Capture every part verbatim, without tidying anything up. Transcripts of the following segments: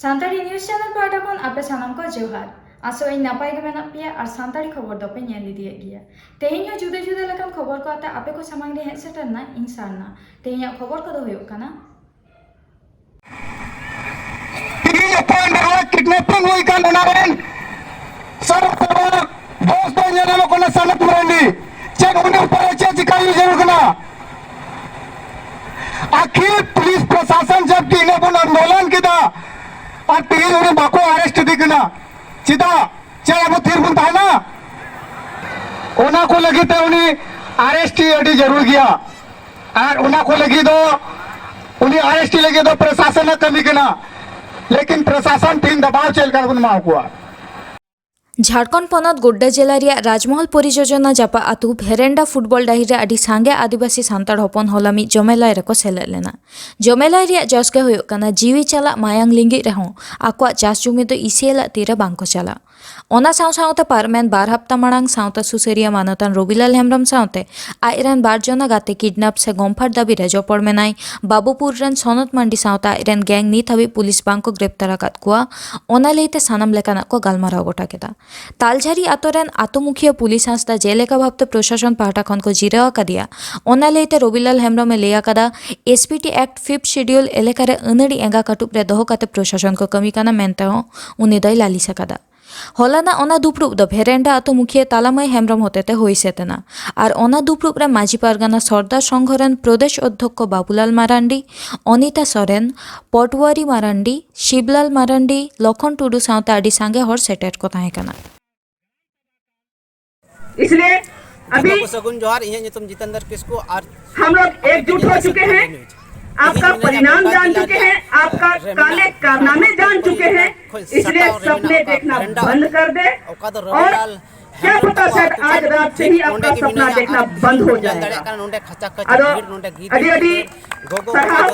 Santali news channel ᱯᱟᱦᱴᱟ ᱠᱷᱚᱱ ᱟᱯᱮ ᱥᱟᱱᱟᱢ ᱠᱚ ᱡᱚᱦᱟᱨ᱾ ᱟᱥᱚᱜ ᱟᱹᱧ ᱱᱟᱯᱟᱭ ᱜᱮ ᱢᱮᱱᱟᱜ ᱯᱮᱭᱟ ᱟᱨ ᱥᱟᱱᱛᱟᱲᱤ ᱠᱷᱚᱵᱚᱨ ᱫᱚᱯᱮ ᱧᱮᱞ ᱤᱫᱤᱭᱮᱫ ᱜᱮᱭᱟ᱾ ᱛᱮᱦᱮᱧ ᱦᱚᱸ ᱡᱩᱫᱟᱹ ᱡᱩᱫᱟᱹ ᱞᱮᱠᱟᱱ ᱠᱷᱚᱵᱚᱨ ᱠᱚ ᱟᱛᱮ ᱟᱯᱮ ᱠᱚ ᱥᱟᱢᱟᱝ ᱨᱮ ᱦᱮᱡ ᱥᱮᱴᱮᱨ ᱮᱱᱟ ᱤᱧ ᱥᱟᱨᱱᱟ᱾ ᱛᱮᱦᱮᱧᱟᱜ ᱠᱷᱚᱵᱚᱨ ᱠᱚᱫᱚ ᱦᱩᱭᱩᱜ ᱠᱟᱱᱟ, ᱛᱮᱦᱮᱧ ᱚᱠᱚᱭ ᱱᱚᱣᱟ ᱠᱤᱰᱱᱮᱯᱤᱝ ᱦᱩᱭ ᱠᱟᱱ ᱚᱱᱟ ᱨᱮᱱ ᱥᱚᱨᱚᱜ ᱥᱚᱨᱚᱜ ᱵᱚᱥ ᱫᱚ ᱧᱮᱞ ᱧᱟᱢᱚᱜ ᱠᱟᱱᱟ ᱥᱟᱱᱟᱛ ᱢᱟᱨᱟᱱᱰᱤ᱾ ᱪᱮᱫ ᱩᱱᱤ ᱩᱯᱚᱨ ᱨᱮ ᱪᱮᱫ ᱪᱤᱠᱟ ᱦᱩᱭ ᱡᱟᱹᱨᱩᱲ ᱠᱟᱱᱟ? ᱟᱹᱠᱷᱤᱨ ᱯᱩᱞᱤᱥ ᱯᱨᱚᱥᱟᱥᱚᱱ ᱡᱟᱵᱠᱤ ᱤᱱᱟᱹᱜ ᱵᱚᱱ ᱟᱱᱫᱳᱞᱚᱱ ᱠᱮᱫᱟ ᱟᱨ ᱛᱮᱦᱮᱧ ᱩᱱᱤ ᱵᱟᱠᱚ ᱟᱨᱮᱥᱴ ᱤᱫᱤ ᱠᱟᱱᱟ᱾ ᱪᱮᱫᱟᱜ? ᱪᱮᱫ ᱟᱵᱚ ᱛᱷᱤᱨ ᱵᱚᱱ ᱛᱟᱦᱮᱱᱟ? ᱚᱱᱟ ᱠᱚ ᱞᱟᱹᱜᱤᱫ ᱛᱮ ᱩᱱᱤ ᱟᱨᱮᱥᱴ ᱟᱹᱰᱤ ᱡᱟᱹᱨᱩᱲ ᱜᱮᱭᱟ᱾ ᱟᱨ ᱚᱱᱟ ᱠᱚ ᱞᱟᱹᱜᱤᱫ ᱫᱚ ᱩᱱᱤ ᱟᱨᱮᱥᱴ ᱞᱟᱹᱜᱤᱫ ᱫᱚ ᱯᱨᱚᱥᱟᱥᱚᱱ ᱟᱜ ᱠᱟᱹᱢᱤ ᱠᱟᱱᱟ᱾ ᱞᱮᱠᱤᱱ ᱯᱨᱚᱥᱟᱥᱚᱱ ᱛᱮᱦᱮᱧ ᱫᱟᱵᱟᱣ ᱪᱮᱫ ᱞᱮᱠᱟ ᱵᱚᱱ ᱮᱢᱟ ᱠᱚᱣᱟ? ᱡᱷᱟᱲᱠᱷᱚᱸᱰ ᱯᱚᱱᱚᱛ ᱜᱳᱰᱰᱟ ᱡᱮᱞᱟ ᱨᱮᱭᱟᱜ ᱨᱟᱡᱽᱢᱚᱦᱚᱞ ᱯᱚᱨᱤᱡᱳᱡᱚᱱᱟ ᱡᱟᱯᱟᱜ ᱟᱹᱛᱩ ᱵᱷᱮᱨᱮᱱᱰᱟ ᱯᱷᱩᱴᱵᱚᱞ ᱰᱟᱹᱦᱤ ᱨᱮ ᱟᱹᱰᱤ ᱥᱟᱸᱜᱮ ᱟᱹᱫᱤᱵᱟᱹᱥᱤ ᱥᱟᱱᱛᱟᱲ ᱦᱚᱯᱚᱱ ᱦᱚᱞᱟ ᱢᱤᱫ ᱡᱚᱢᱮᱞᱟᱭ ᱨᱮᱠᱚ ᱥᱮᱞᱮᱫ ᱞᱮᱱᱟ᱾ ᱡᱚᱢᱮᱞᱟᱭ ᱨᱮᱭᱟᱜ ᱡᱚᱥ ᱜᱮ ᱦᱩᱭᱩᱜ ᱠᱟᱱᱟ ᱡᱤᱣᱤ ᱪᱟᱞᱟᱜ ᱢᱟᱭᱟᱝ ᱞᱤᱸᱜᱤᱜ ᱨᱮᱦᱚᱸ ᱟᱠᱚᱣᱟᱜ ᱪᱟᱥ ᱡᱩᱢᱤ ᱫᱚ ᱤᱥᱤᱭᱟᱹᱞᱟᱜ ᱛᱤᱨᱮ ᱵᱟᱝ ᱠᱚ ᱪᱟᱞᱟᱜ᱾ ᱚᱱᱟ ᱥᱟᱶ ᱥᱟᱶᱛᱮ ᱯᱟᱨᱚᱢᱮᱱ ᱵᱟᱨ ᱦᱟᱯᱛᱟ ᱢᱟᱲᱟᱝ ᱥᱟᱶᱛᱟ ᱥᱩᱥᱟᱹᱨᱤᱭᱟᱹ ᱢᱟᱱᱚᱛᱟᱱ ᱨᱚᱵᱤᱞᱟᱞ ᱦᱮᱢᱵᱽᱨᱚᱢ ᱥᱟᱶᱛᱮ ᱟᱡ ᱨᱮᱱ ᱵᱟᱨ ᱡᱚᱱᱟ ᱜᱟᱛᱮ ᱠᱤᱰᱱᱟᱯ ᱥᱮ ᱜᱚᱢᱯᱷᱟᱨ ᱫᱟᱹᱵᱤ ᱨᱮ ᱡᱚᱯᱚᱲ ᱢᱮᱱᱟᱭ ᱵᱟᱵᱩᱯᱩᱨ ᱨᱮᱱ ᱥᱚᱱᱚᱛ ᱢᱟᱱᱰᱤ ᱥᱟᱶᱛᱮ ᱟᱡ ᱨᱮᱱ ᱜᱮᱝ ᱱᱤᱛ ᱦᱟᱹᱵᱤᱡ ᱯᱩᱞᱤᱥ ᱵᱟᱝ ᱠᱚ ᱜᱨᱮᱯᱛᱟᱨ ᱟᱠᱟᱫ ᱠᱚᱣᱟ᱾ ᱚᱱᱟ ᱞᱟᱹᱭᱛᱮ ᱥᱟᱱᱟᱢ ᱞᱮᱠᱟᱱᱟᱜ ᱠᱚ ᱜᱟᱞᱢᱟᱨᱟᱣ ᱜᱚᱴᱟ ᱠᱮᱫᱟ᱾ ᱛᱟᱞᱡᱷᱟᱨᱤ ᱟᱛᱳ ᱨᱮᱱ ᱟᱛᱳ ᱢᱩᱠᱷᱤᱭᱟᱹ ᱯᱩᱞᱤᱥ ᱦᱟᱸᱥᱫᱟ ᱡᱮᱞᱮᱠᱟ ᱵᱷᱟᱵᱛᱮ ᱯᱨᱚᱥᱟᱥᱚᱱ ᱯᱟᱦᱴᱟ ᱠᱷᱚᱱ ᱠᱚ ᱡᱤᱨᱟᱹᱣ ᱟᱠᱟᱫᱮᱭᱟ, ᱚᱱᱟ ᱞᱟᱹᱭᱛᱮ ᱨᱚᱵᱤᱞᱟᱞ ᱦᱮᱢᱵᱽᱨᱚᱢ ᱮ ᱞᱟᱹᱭ ᱟᱠᱟᱫᱟ, ᱮᱥᱯᱤᱴᱤ ᱮᱠᱴ ᱯᱷᱤᱯᱛᱷ ᱥᱤᱰᱤᱭᱩᱞ ᱮᱞᱟᱠᱟ ᱨᱮ ᱟᱹᱱᱟᱹᱲᱤ ᱮᱸᱜᱟ ᱠᱟᱹᱴᱩᱵ ᱨᱮ ᱫᱚᱦᱚ ᱠᱟᱛᱮ ᱯᱨᱚᱥᱟᱥᱚᱱ ᱠᱚ ᱠᱟᱹᱢᱤ ᱠᱟᱱᱟ ᱢᱮᱱᱛᱮ ᱦᱚᱸ ᱩᱱᱤ ᱫᱚᱭ ᱞᱟᱹᱞᱤᱥ ᱟᱠᱟᱫᱟ᱾ ᱦᱚᱞᱟᱱᱟᱜ ᱚᱱᱟ ᱫᱩᱯᱲᱩᱵ ᱫᱚ ᱵᱷᱮᱨᱮᱱᱰᱟ ᱟᱛᱳ ᱢᱩᱠᱷᱤᱭᱟᱹ ᱛᱟᱞᱟᱢᱟᱹᱭ ᱦᱮᱢᱵᱽᱨᱚᱢ ᱦᱚᱛᱮᱛᱮ ᱦᱩᱭ ᱥᱟᱹᱛ ᱮᱱᱟ᱾ ᱟᱨ ᱚᱱᱟ ᱫᱩᱯᱲᱩᱵ ᱨᱮ ᱢᱟᱹᱡᱷᱤ ᱯᱟᱨᱜᱟᱱᱟ ᱥᱚᱨᱫᱟᱨ ᱥᱚᱝᱜᱷᱚ ᱨᱮᱱ ᱯᱨᱚᱫᱮᱥ ᱚᱫᱽᱫᱷᱚᱠᱠᱷᱚ ᱵᱟᱵᱩᱞᱟᱞ ᱢᱟᱨᱟᱱᱰᱤ, ᱚᱱᱤᱛᱟ ᱥᱚᱨᱮᱱ, ᱯᱚᱴᱣᱟᱨᱤ ᱢᱟᱨᱟᱱᱰᱤ, ᱥᱤᱵᱞᱟᱞ ᱢᱟᱨᱟᱱᱰᱤ, ᱞᱚᱠᱷᱚᱱ ᱴᱩᱰᱩ ᱥᱟᱶᱛᱮ ᱟᱹᱰᱤ ᱥᱟᱸᱜᱮ ᱦᱚᱲ ᱥᱮᱴᱮᱨ ᱠᱚ ᱛᱟᱦᱮᱸ ᱠᱟᱱᱟ᱾ इसलिए अभी ᱡᱚᱛᱚ ᱠᱚ ᱥᱟᱹᱜᱩᱱ ᱡᱚᱦᱟᱨ, ᱤᱧᱟᱹᱜ ᱧᱩᱛᱩᱢ ᱡᱤᱛᱮᱱᱫᱨ ᱠᱤᱥᱠᱩ ᱟᱨ हम लोग एकजुट हो चुके हैं। आपका परिणाम जान चुके हैं, आपका काले कारनामे जान चुके हैं। इसलिए सपने देखना बंद कर दे। और क्या पता, शायद आज रात से ही आपका सपना देखना बंद हो जाएगा। ᱟᱫᱚ ᱟᱹᱰᱤ ᱟᱹᱰᱤ ᱥᱟᱨᱦᱟᱣ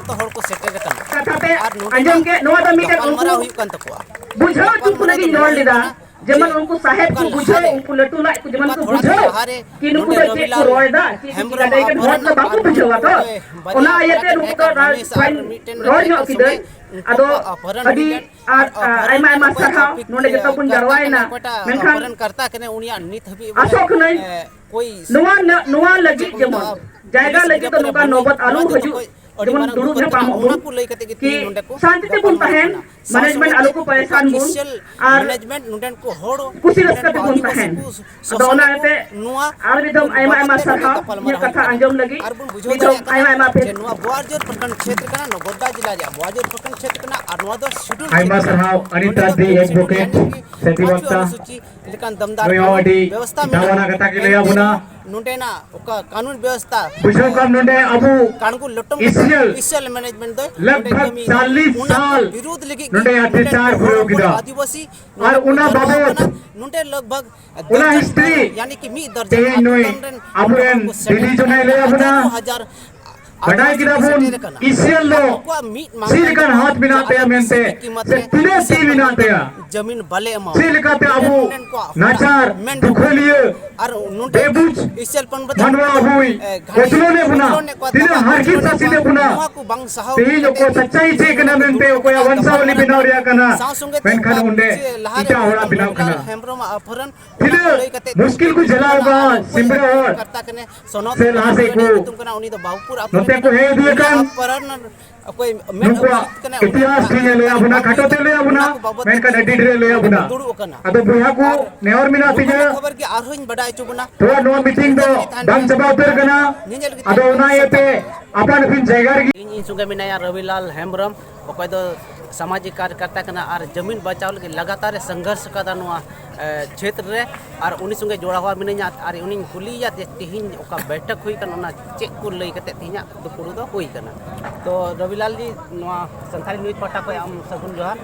ᱠᱟᱛᱷᱟ ᱯᱮ ᱟᱸᱡᱚᱢ ᱠᱮᱫ᱾ ᱱᱚᱣᱟ ᱫᱚ ᱢᱤᱫᱴᱮᱱ ᱩᱱᱠᱩ ᱵᱩᱡᱷᱟᱹᱣ ᱦᱚᱪᱚ ᱠᱚ ᱞᱟᱹᱜᱤᱫ ᱤᱧ ᱨᱚᱲ ᱞᱮᱫᱟ᱾ ᱡᱮᱢᱚᱱ ᱩᱱᱠᱩ ᱥᱟᱦᱮᱵ ᱠᱚ ᱵᱩᱡᱷᱟᱹᱣ, ᱩᱱᱠᱩ ᱞᱟᱹᱴᱩ ᱞᱟᱡ ᱠᱚ ᱡᱮᱢᱚᱱ ᱠᱚ ᱵᱩᱡᱷᱟᱹᱣ ᱠᱤ ᱱᱩᱠᱩ ᱫᱚ ᱪᱮᱫ ᱠᱚ ᱨᱚᱲ ᱮᱫᱟ, ᱪᱮᱫ ᱠᱚ ᱪᱤᱠᱟᱹᱭᱮᱫᱟ, ᱮᱱᱠᱷᱟᱱ ᱦᱚᱲ ᱫᱚ ᱵᱟᱠᱚ ᱵᱩᱡᱷᱟᱹᱣᱟ ᱛᱚ᱾ ᱚᱱᱟ ᱤᱭᱟᱹᱛᱮ ᱱᱩᱠᱩ ᱫᱚ ᱵᱟᱹᱧ ᱨᱚᱲ ᱧᱚᱜ ᱠᱤᱫᱟᱹᱧ᱾ ᱟᱫᱚ ᱟᱹᱰᱤ ᱟᱨ, ᱟᱨ ᱟᱭᱢᱟ ᱟᱭᱢᱟ ᱥᱟᱨᱦᱟᱣ ᱱᱚᱰᱮ ᱡᱚᱛᱚ ᱵᱚᱱ ᱡᱟᱨᱣᱟᱭᱮᱱᱟ᱾ ᱢᱮᱱᱠᱷᱟᱱ ᱟᱥᱚᱜ ᱠᱟᱹᱱᱟᱹᱧ ᱱᱚᱣᱟ, ᱱᱚᱣᱟ ᱞᱟᱹᱜᱤᱫ ᱡᱮᱢᱚᱱ ᱡᱟᱭᱜᱟ ᱞᱟᱹᱜᱤᱫ ᱫᱚ ᱱᱚᱝᱠᱟ ᱱᱚᱵᱚᱛ ᱟᱞᱚ ᱦᱤᱡᱩᱜ, ᱡᱮᱢᱚᱱ ᱫᱩᱲᱩᱵ ᱧᱟᱯᱟᱢᱚᱜ ᱵᱚᱱ, ᱠᱤ ᱥᱟᱱᱛᱤ ᱛᱮᱵᱚᱱ ᱛᱟᱦᱮᱱ, ᱢᱮᱱᱮᱡᱢᱮᱱᱴ ᱟᱞᱚ ᱠᱚ ᱯᱟᱭᱥᱟᱱ ᱵᱚᱱ᱾ ᱟᱨ ᱠᱩᱥᱤ ᱨᱟᱹᱥᱠᱟᱹ ᱛᱮᱵᱚᱱ ᱛᱟᱦᱮᱱ᱾ ᱟᱫᱚ ᱚᱱᱟ ᱤᱭᱟᱹᱛᱮ ᱟᱨ ᱢᱤᱫ ᱫᱷᱟᱣ ᱟᱭᱢᱟ ᱟᱭᱢᱟ ᱥᱟᱨᱦᱟᱣ ᱤᱧᱟᱹᱜ ᱠᱟᱛᱷᱟ ᱟᱸᱡᱚᱢ ᱞᱟᱹᱜᱤᱫ᱾ ᱢᱤᱫ ᱫᱷᱟᱣ ᱟᱭᱢᱟ ᱟᱭᱢᱟ ᱯᱷᱮᱨ᱾ ᱱᱚᱣᱟ ᱵᱳᱣᱟᱨᱡᱳᱨ ᱯᱨᱚᱠᱷᱚᱸᱰ ᱠᱷᱮᱛᱨᱚ ᱠᱟᱱᱟ, ᱱᱚᱣᱟ ᱜᱳᱰᱰᱟ ᱡᱮᱞᱟ ᱨᱮᱭᱟᱜ ᱵᱳᱣᱟᱨᱡᱳᱨ ᱯᱨᱚᱠᱷᱚᱸᱰ ᱠᱷᱮᱛᱨᱚ ᱠᱟᱱᱟ᱾ ᱟᱨ ᱱᱚᱣᱟ ᱫᱚ ᱥᱤᱰᱩᱞ ᱟᱭᱢᱟ ᱥᱟᱨᱦᱟᱣ ᱚᱱᱤᱛᱟ ᱫᱤ ᱮᱰᱵᱷᱚᱠᱮᱴ ᱥᱮ ᱚᱫᱷᱤᱵᱚᱠᱛᱟ᱾ ᱱᱩᱭ ᱦᱚᱸ ᱟᱹᱰᱤ ᱫᱟᱣᱟᱱᱟᱜ ᱠᱟᱛᱷᱟ ᱜᱮ ᱞᱟᱹᱭ ᱟᱵᱚᱱᱟ᱾ ᱱᱚᱰᱮᱱᱟᱜ ᱚᱠᱟ ᱠᱟᱹᱱᱩᱱ ᱵᱮᱵᱚᱥᱛᱷᱟ, ᱵᱩᱡᱷᱟᱹᱣ ᱠᱟᱢ, ᱱᱚᱰᱮ ᱟᱵᱚ ᱠᱟᱬᱜᱩ ᱞᱚᱴᱚᱢ ᱤᱥᱤᱭᱟᱞ ᱤᱥᱤᱭᱟᱞ ᱢᱮᱱᱮᱡᱢᱮᱱᱴ ᱫᱚᱭ ᱞᱟᱜᱽ ᱱᱚᱰᱮ ᱵᱷᱟᱜᱽ ᱠᱟᱹᱢᱤᱭᱮᱫᱟ᱾ ᱪᱟᱞᱤᱥ ᱚᱱᱟ ᱠᱚ ᱥᱟᱞ ᱵᱤᱨᱩᱫᱷ ᱞᱟᱹᱜᱤᱫ ᱱᱚᱰᱮ ᱜᱮ ᱚᱛᱛᱟᱪᱟᱨ ᱱᱚᱰᱮᱱ ᱦᱩᱭᱩᱜ ᱦᱚᱲ ᱠᱮᱫᱟ᱾ ᱟᱹᱫᱤᱵᱟᱹᱥᱤ ᱟᱨ ᱱᱚᱰᱮ ᱚᱱᱟ ᱠᱚ ᱵᱟᱵᱚᱛ ᱠᱟᱱᱟ᱾ ᱱᱚᱰᱮ ᱞᱟᱜᱽ ᱵᱷᱟᱜᱽ ᱚᱱᱟ ᱫᱚᱨᱡᱚᱱ ᱦᱤᱥᱴᱨᱤ ᱭᱟᱱᱤ ᱠᱤ ᱢᱤᱫ ᱫᱚᱨᱡᱚᱱ ᱛᱮᱦᱮᱧ ᱟᱛᱳ ᱱᱩᱭ ᱴᱚᱞᱟ ᱨᱮᱱ ᱟᱵᱚᱨᱮᱱ ᱦᱚᱲ ᱠᱚ ᱥᱮᱴᱮᱨ ᱫᱤᱫᱤ ᱡᱚᱱᱟᱭ ᱞᱟᱹᱭ ᱟᱵᱚᱱᱟ᱾ ᱦᱟᱡᱟᱨ ᱦᱟᱡᱟᱨ ᱵᱟᱰᱟᱭ ᱠᱮᱫᱟ ᱵᱚᱱ, ᱥᱮᱴᱮᱨ ᱟᱠᱟᱱᱟ᱾ ᱤᱥᱤᱭᱟᱞ ᱫᱚ ᱟᱨ ᱩᱱᱠᱩᱣᱟᱜ ᱢᱤᱫ ᱢᱟᱝ ᱪᱮᱫ ᱞᱮᱠᱟᱱ ᱦᱟᱛ ᱢᱮᱱᱟᱜ ᱛᱟᱭᱟ ᱢᱮᱱᱛᱮ, ᱥᱮ ᱛᱤᱱᱟᱹᱜ ᱛᱤ ᱢᱮᱱᱟᱜ ᱛᱟᱭᱟ, ᱡᱟᱢᱤᱱ ᱵᱟᱞᱮ ᱮᱢᱟᱣᱟ᱾ ᱪᱮᱫ ᱞᱮᱠᱟᱛᱮ ᱟᱵᱚ ᱱᱚᱰᱮᱱ ᱠᱚᱣᱟᱜ ᱱᱟᱪᱟᱨ, ᱢᱮᱱ ᱫᱩᱠᱷᱟᱹᱞᱤᱭᱟᱹ, ᱟᱨ ᱱᱚᱰᱮ ᱵᱮᱵᱩᱡᱽ ᱤᱥᱤᱭᱟᱞ ᱯᱚᱱᱚᱛ ᱢᱟᱱᱣᱟ ᱦᱩᱭ ᱮ, ᱜᱷᱟᱹᱴᱤ ᱠᱚᱪᱞᱚᱱᱮᱫ ᱵᱚᱱᱟ, ᱠᱚᱪᱞᱚᱱᱮᱫ ᱠᱚᱣᱟ, ᱛᱤᱱᱟᱹᱜ ᱛᱟᱵᱟᱱ ᱦᱟᱨᱠᱮᱛ ᱠᱚᱪᱞᱚᱱᱮᱫ ᱥᱟᱥᱮᱛᱮᱫ ᱠᱚᱣᱟ, ᱵᱚᱱᱟ, ᱱᱚᱣᱟ ᱠᱚ ᱵᱟᱝ ᱥᱟᱦᱟᱣ ᱛᱮᱦᱮᱧ ᱠᱟᱛᱮ ᱚᱠᱚᱭ ᱥᱟᱪᱟᱭ ᱪᱮᱫ ᱠᱟᱱᱟ ᱢᱮᱱᱛᱮ ᱚᱠᱚᱭᱟᱜ ᱜᱟᱯᱟᱞ ᱵᱚᱝᱥᱟᱵᱚᱞᱤ ᱢᱟᱨᱟᱣ ᱵᱮᱱᱟᱣ ᱨᱮᱭᱟᱜ ᱠᱟᱱᱟ, ᱜᱟᱯᱟᱞ ᱢᱟᱨᱟᱣ ᱢᱮᱱᱠᱷᱟᱱ ᱚᱸᱰᱮ ᱥᱮ ᱞᱟᱦᱟᱨᱮ ᱮᱴᱟᱜ ᱦᱚᱲᱟᱜ ᱵᱮᱱᱟᱣ ᱠᱟᱱᱟ᱾ ᱦᱮᱢᱵᱨᱚᱢ ᱟᱜ ᱟᱯᱦᱚᱨᱚᱱ ᱛᱤᱱᱟᱹᱜ ᱢᱩᱥᱠᱤᱞ ᱠᱚ ᱡᱷᱮᱞᱟᱣ ᱟᱠᱟᱫ ᱥᱤᱢᱵᱽᱲᱟ ᱦᱚᱲ ᱠᱟᱨᱛᱟ ᱠᱟᱱᱟ, ᱥᱚᱱᱚᱛ ᱥᱮ ᱞᱟᱦᱟ ᱥᱮᱫ ᱠᱚ ᱧᱩᱛᱩᱢ ᱠᱟᱱᱟ, ᱩᱱᱤ ᱫᱚ ᱵᱟᱵᱩᱯᱩᱨ ᱟᱹᱛᱩ ᱱᱚᱛᱮ ᱨᱮᱱ ᱠᱚ ᱠᱟᱱᱟ᱾ ᱦᱮᱡ ᱤᱫᱤ ᱩᱱᱤᱭᱟᱜ ᱟᱠᱟᱱ᱾ ᱟᱯᱦᱚᱨᱚᱱ ᱚᱠᱚᱭ ᱢᱮᱱ ᱱᱩᱠᱩᱣᱟᱜ ᱩᱪᱤᱛ ᱠᱟᱱᱟ, ᱤᱛᱤᱦᱟᱥ ᱩᱱᱤᱭᱟᱜ ᱛᱮᱧ ᱞᱟᱹᱭ ᱟᱵᱚᱱᱟ, ᱚᱱᱟ ᱠᱷᱟᱴᱚ ᱛᱮ ᱞᱟᱹᱭ ᱟᱵᱚᱱᱟ, ᱚᱱᱟ ᱠᱚ ᱵᱟᱵᱚᱫ ᱢᱮᱱᱠᱷᱟᱱ ᱛᱮ ᱟᱹᱰᱤ ᱰᱷᱮᱨ ᱞᱟᱹᱭ ᱟᱵᱚᱱᱟ᱾ ᱫᱩᱲᱩᱵ ᱟᱠᱟᱱᱟ᱾ ᱟᱫᱚ ᱵᱚᱭᱦᱟ ᱠᱚ, ᱟᱨ ᱱᱮᱦᱚᱨ ᱢᱮᱱᱟᱜ ᱱᱚᱜᱼᱚ ᱛᱤᱧᱟᱹ, ᱱᱟ ᱠᱷᱚᱵᱚᱨ ᱜᱮ ᱟᱨᱦᱚᱸᱧ ᱵᱟᱰᱟᱭ ᱦᱚᱪᱚ ᱵᱚᱱᱟ᱾ ᱛᱷᱚᱲᱟ ᱱᱚᱣᱟ ᱢᱤᱴᱤᱝ ᱫᱚ ᱱᱤᱛᱚᱜ ᱜᱮ ᱛᱟᱦᱮᱱ ᱵᱟᱝ ᱠᱟᱱᱟ᱾ ᱪᱟᱵᱟ ᱩᱛᱟᱹᱨ ᱠᱟᱱᱟ᱾ ᱧᱮᱧᱮᱞ ᱜᱮ ᱟᱫᱚ ᱛᱟᱦᱮᱱ ᱚᱱᱟ ᱠᱟᱱᱟ᱾ ᱤᱭᱟᱹᱛᱮ ᱟᱯᱟᱱ ᱟᱹᱯᱤᱱ ᱡᱟᱭᱜᱟ ᱨᱮᱜᱮ ᱤᱧ, ᱤᱧ ᱥᱚᱸᱜᱮ ᱢᱮᱱᱟᱭᱟ ᱨᱚᱵᱤᱞᱟᱞ ᱦᱮᱢᱵᱨᱚᱢ, ᱚᱠᱚᱭ ᱫᱚ ᱥᱟᱢᱟᱡᱤᱠ ᱠᱟᱨᱭᱚᱠᱚᱨᱛᱟ ᱠᱟᱱᱟ ᱟᱨ ᱡᱟᱢᱤᱱ ᱵᱟᱧᱪᱟᱣ ᱞᱟᱹᱜᱤᱫ ᱞᱟᱜᱟᱛᱟᱨ ᱮ ᱥᱚᱝᱜᱷᱚᱨᱥ ᱟᱠᱟᱫᱟ ᱱᱚᱣᱟ, ᱮ, ᱪᱷᱮᱛᱨᱚ ᱨᱮ᱾ ᱟᱨ ᱩᱱᱤ ᱥᱚᱸᱜᱮ ᱡᱚᱲᱟᱣ ᱢᱤᱱᱟᱹᱧᱟ ᱟᱨ ᱩᱱᱤᱧ ᱠᱩᱞᱤᱭᱮᱭᱟ ᱡᱮ ᱛᱮᱦᱮᱧ ᱚᱠᱟ ᱵᱮᱴᱷᱚᱠ ᱦᱩᱭ ᱠᱟᱱᱟ, ᱚᱱᱟ ᱪᱮᱫ ᱠᱚ ᱞᱟᱹᱭ ᱠᱟᱛᱮ ᱛᱮᱦᱮᱧᱟᱜ ᱫᱩᱯᱲᱩᱵ ᱫᱚ ᱦᱩᱭ ᱠᱟᱱᱟ᱾ ᱛᱚ ᱨᱚᱵᱤᱞᱟᱞ ᱡᱤ, ᱱᱚᱣᱟ ᱥᱟᱱᱛᱟᱲᱤ ᱱᱤᱭᱩᱡᱽ ᱯᱟᱦᱴᱟ ᱠᱷᱚᱱ ᱟᱢ ᱥᱟᱹᱜᱩᱱ ᱡᱚᱦᱟᱨ᱾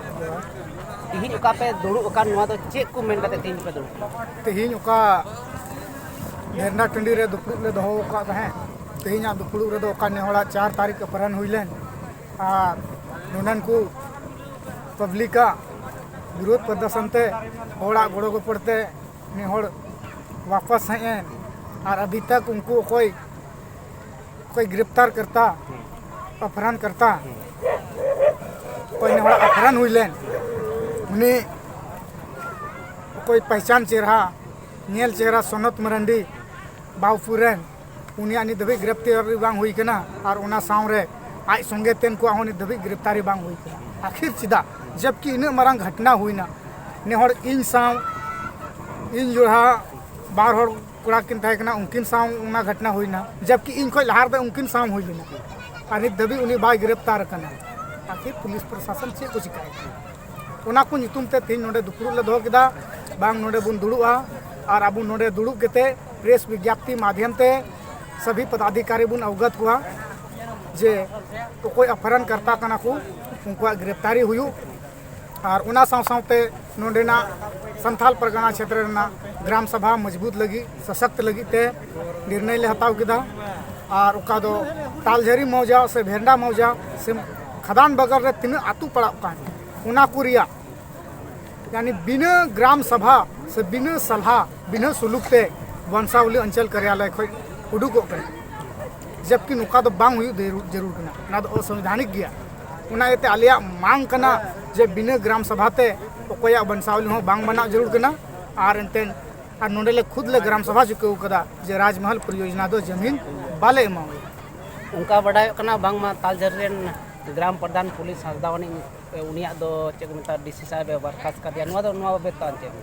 ᱛᱮᱦᱮᱧ ᱚᱠᱟ ᱯᱮ ᱫᱩᱲᱩᱵ ᱟᱠᱟᱱ, ᱱᱚᱣᱟ ᱫᱚ ᱪᱮᱫ ᱠᱚ ᱢᱮᱱ ᱠᱟᱛᱮ ᱛᱮᱦᱮᱧ ᱯᱮ ᱫᱩᱲᱩᱵ ᱟᱠᱟᱱᱟ? ᱛᱮᱦᱮᱧ ᱚᱠᱟ ᱫᱷᱮᱨᱱᱟ ᱴᱟᱺᱰᱤ ᱨᱮ ᱫᱩᱯᱲᱩᱵ ᱞᱮ ᱫᱚᱦᱚ ᱟᱠᱟᱫ ᱛᱟᱦᱮᱸᱫ, ᱛᱮᱦᱮᱧᱟᱜ ᱫᱩᱯᱲᱩᱵ ᱨᱮᱫᱚ ᱚᱠᱟ ᱱᱮ ᱦᱚᱲᱟᱜ ᱪᱟᱨ ᱛᱟᱹᱨᱤᱠᱷ ᱚᱯᱦᱚᱨᱚᱱ ᱦᱩᱭ ᱞᱮᱱ, ᱟᱨ ᱱᱚᱰᱮᱱ ᱠᱚ ᱯᱟᱵᱽᱞᱤᱠᱟᱜ ᱵᱤᱨᱳᱫᱷ ᱯᱨᱚᱫᱚᱨᱥᱚᱱ ᱛᱮ ᱦᱚᱲᱟᱜ ᱜᱚᱲᱚ ᱜᱚᱯᱚᱲ ᱛᱮ ᱱᱮ ᱦᱚᱲ ᱣᱟᱯᱟᱥ ᱦᱮᱡ ᱮᱱ᱾ ᱟᱨ ᱟᱹᱵᱷᱤ ᱛᱟᱠ ᱩᱱᱠᱩ ᱚᱠᱚᱭ ᱚᱠᱚᱭ ᱜᱨᱮᱯᱛᱟᱨ ᱠᱟᱨᱛᱟ, ᱚᱯᱦᱨᱟᱱ ᱠᱟᱨᱛᱟ, ᱚᱠᱚᱭ ᱱᱮ ᱦᱚᱲᱟᱜ ᱚᱯᱦᱨᱟᱱ ᱦᱩᱭ ᱞᱮᱱ, ᱩᱱᱤ ᱚᱠᱚᱭ ᱯᱮᱦᱪᱟᱱ ᱪᱮᱦᱨᱟ, ᱧᱮᱞ ᱪᱮᱦᱨᱟ ᱥᱚᱱᱚᱛ ᱢᱟᱨᱟᱱᱰᱤ ᱵᱟᱣᱯᱩᱨ ᱨᱮᱱ, ᱩᱱᱤᱭᱟᱜ ᱱᱤᱛ ᱫᱷᱟᱹᱵᱤᱡ ᱜᱨᱮᱯᱛᱟᱨᱤ ᱵᱟᱝ ᱦᱩᱭ ᱠᱟᱱᱟ᱾ ᱟᱨ ᱚᱱᱟ ᱥᱟᱶᱨᱮ ᱟᱡ ᱥᱚᱸᱜᱮ ᱛᱮᱱ ᱠᱚᱣᱟᱜ ᱦᱚᱸ ᱱᱤᱛ ᱫᱷᱟᱹᱵᱤᱡ ᱜᱨᱮᱯᱛᱟᱨᱤ ᱵᱟᱝ ᱦᱩᱭ ᱠᱟᱱᱟ᱾ ᱟᱹᱠᱷᱤᱨ ᱪᱮᱫᱟᱜ? ᱡᱚᱵᱠᱤ ᱤᱱᱟᱹᱜ ᱢᱟᱨᱟᱝ ᱜᱷᱚᱴᱱᱟ ᱦᱩᱭᱱᱟ, ᱱᱮ ᱦᱚᱲ ᱤᱧ ᱥᱟᱶ, ᱤᱧ ᱡᱚᱲᱦᱟ ᱵᱟᱨ ᱦᱚᱲ ᱠᱚᱲᱟ ᱠᱤᱱ ᱛᱟᱦᱮᱸ ᱠᱟᱱᱟ, ᱩᱱᱠᱤᱱ ᱥᱟᱶ ᱚᱱᱟ ᱜᱷᱚᱴᱱᱟ ᱦᱩᱭᱱᱟ, ᱡᱚᱵᱠᱤ ᱤᱧ ᱠᱷᱚᱱ ᱞᱟᱦᱟ ᱨᱮᱫᱚ ᱩᱱᱠᱤᱱ ᱥᱟᱶ ᱦᱩᱭ ᱞᱮᱱᱟ᱾ ᱟᱨ ᱱᱤᱛ ᱫᱷᱟᱹᱵᱤᱡ ᱩᱱᱤ ᱵᱟᱭ ᱜᱨᱮᱯᱛᱟᱨ ᱟᱠᱟᱱᱟ᱾ ᱟᱹᱠᱷᱤᱨ ᱯᱩᱞᱤᱥ ᱯᱨᱚᱥᱟᱥᱚᱱ ᱪᱮᱫ ᱠᱚ ᱪᱤᱠᱟᱹᱭᱮᱫ ᱠᱟᱱᱟ? ᱚᱱᱟ ᱠᱚ ᱧᱩᱛᱩᱢ ᱛᱮ ᱛᱮᱦᱮᱧ ᱱᱚᱰᱮ ᱫᱩᱯᱲᱩᱵ ᱞᱮ ᱫᱚᱦᱚ ᱠᱮᱫᱟ, ᱵᱟᱝ ᱱᱚᱰᱮ ᱵᱚᱱ ᱫᱩᱲᱩᱵᱼᱟ᱾ ᱟᱨ ᱟᱵᱚ ᱱᱚᱰᱮ ᱫᱩᱲᱩᱵ ᱠᱟᱛᱮ ᱯᱨᱮᱥ ᱵᱤᱡᱽᱧᱟᱯᱛᱤ ᱢᱟᱫᱷᱭᱚᱢ ᱛᱮ ᱥᱟᱵᱷᱤ ᱯᱚᱫᱟᱫᱷᱤᱠᱟᱨᱤ ᱵᱚᱱ ᱚᱵᱚᱜᱚᱛ ᱠᱚᱣᱟ ᱡᱮ ᱚᱠᱚᱭ ᱚᱯᱦᱨᱟᱱ ᱠᱟᱨᱛᱟ ᱠᱟᱱᱟ ᱠᱚ, ᱩᱱᱠᱩᱣᱟᱜ ᱜᱨᱮᱯᱛᱟᱨᱤ ᱦᱩᱭᱩᱜ᱾ ᱟᱨ ᱚᱱᱟ ᱥᱟᱶ ᱥᱟᱶᱛᱮ ᱱᱚᱰᱮᱱᱟᱜ ᱥᱟᱱᱛᱷᱟᱞ ᱯᱟᱨᱜᱟᱱᱟ ᱪᱷᱮᱛᱨᱚ ᱨᱮᱱᱟᱜ ᱜᱨᱟᱢ ᱥᱟᱵᱷᱟ ᱢᱚᱡᱽᱵᱩᱛ ᱞᱟᱹᱜᱤᱫ, ᱥᱚᱥᱚᱠᱛ ᱞᱟᱹᱜᱤᱫ ᱛᱮ ᱱᱤᱨᱱᱚᱭ ᱞᱮ ᱦᱟᱛᱟᱣ ᱠᱮᱫᱟ᱾ ᱟᱨ ᱚᱠᱟ ᱫᱚ ᱛᱟᱞᱡᱷᱟᱹᱨᱤ ᱢᱚᱣᱡᱟ ᱥᱮ ᱵᱷᱮᱨᱰᱟ ᱢᱚᱣᱡᱟ ᱥᱮ ᱠᱷᱟᱫᱟᱱ ᱵᱟᱜᱟᱞ ᱨᱮ ᱛᱤᱱᱟᱹᱜ ᱟᱹᱛᱩ ᱯᱟᱲᱟᱜ ᱠᱟᱱ, ᱚᱱᱟ ᱠᱚ ᱨᱮᱭᱟᱜ ᱭᱟᱱᱤ ᱵᱤᱱᱟᱹ ᱜᱨᱟᱢ ᱥᱟᱵᱷᱟ ᱥᱮ ᱵᱤᱱᱟᱹ ᱥᱟᱞᱦᱟ, ᱵᱤᱱᱟᱹ ᱥᱩᱞᱩᱠ ᱛᱮ ᱵᱚᱱᱥᱟᱣᱞᱤ ᱚᱧᱪᱚᱞ ᱠᱟᱨᱭᱟᱞᱚᱭ ᱠᱷᱚᱱ ᱩᱰᱩᱠᱚᱜ ᱠᱟᱱᱟ, ᱡᱚᱵᱠᱤ ᱱᱚᱝᱠᱟ ᱫᱚ ᱵᱟᱝ ᱦᱩᱭᱩᱜ ᱡᱟᱹᱨᱩᱲ, ᱡᱟᱹᱨᱩᱲ ᱠᱟᱱᱟ᱾ ᱚᱱᱟ ᱫᱚ ᱚᱥᱚᱝᱵᱤᱫᱷᱟᱱᱤᱠ ᱜᱮᱭᱟ᱾ ᱚᱱᱟ ᱤᱭᱟᱹᱛᱮ ᱟᱞᱮᱭᱟᱜ ᱢᱟᱝ ᱠᱟᱱᱟ ᱡᱮ ᱵᱤᱱᱟᱹ ᱜᱨᱟᱢ ᱥᱟᱵᱷᱟ ᱛᱮ ᱚᱠᱚᱭᱟᱜ ᱵᱚᱱᱥᱟᱣᱞᱤ ᱦᱚᱸ ᱵᱟᱝ ᱵᱮᱱᱟᱣ ᱡᱟᱹᱨᱩᱲ ᱠᱟᱱᱟ᱾ ᱟᱨ ᱮᱱᱛᱮᱫ ᱟᱨ ᱱᱚᱰᱮ ᱞᱮ ᱠᱷᱩᱫ ᱞᱮ ᱜᱨᱟᱢ ᱥᱟᱵᱷᱟ ᱪᱩᱠᱟᱹᱣ ᱠᱟᱫᱟ ᱡᱮ ᱨᱟᱡᱽᱢᱚᱦᱚᱞ ᱯᱚᱨᱤᱭᱳᱡᱚᱱᱟ ᱫᱚ ᱡᱟᱹᱢᱤᱱ ᱵᱟᱞᱮ ᱮᱢᱟᱣᱟᱭᱟ᱾ ᱚᱱᱠᱟ ᱵᱟᱰᱟᱭᱚᱜ ᱠᱟᱱᱟ ᱵᱟᱝᱢᱟ ᱛᱟᱞᱡᱷᱟᱹᱨᱤ ᱨᱮᱱ ᱜᱨᱟᱢ ᱯᱨᱚᱫᱷᱟᱱ ᱯᱩᱞᱤᱥ ᱦᱟᱸᱥᱫᱟ ᱩᱱᱤ, ᱩᱱᱤᱭᱟᱜ ᱫᱚ ᱪᱮᱫ ᱠᱚ ᱢᱮᱛᱟᱜᱼᱟ, ᱰᱤᱥᱤ ᱥᱟᱦᱮᱵᱽ ᱮ ᱵᱚᱨᱠᱷᱟᱥᱛ ᱠᱟᱫᱮᱭᱟ᱾ ᱱᱚᱣᱟ ᱫᱚ, ᱱᱚᱣᱟ ᱵᱟᱵᱚᱫ ᱫᱚ ᱪᱮᱫ?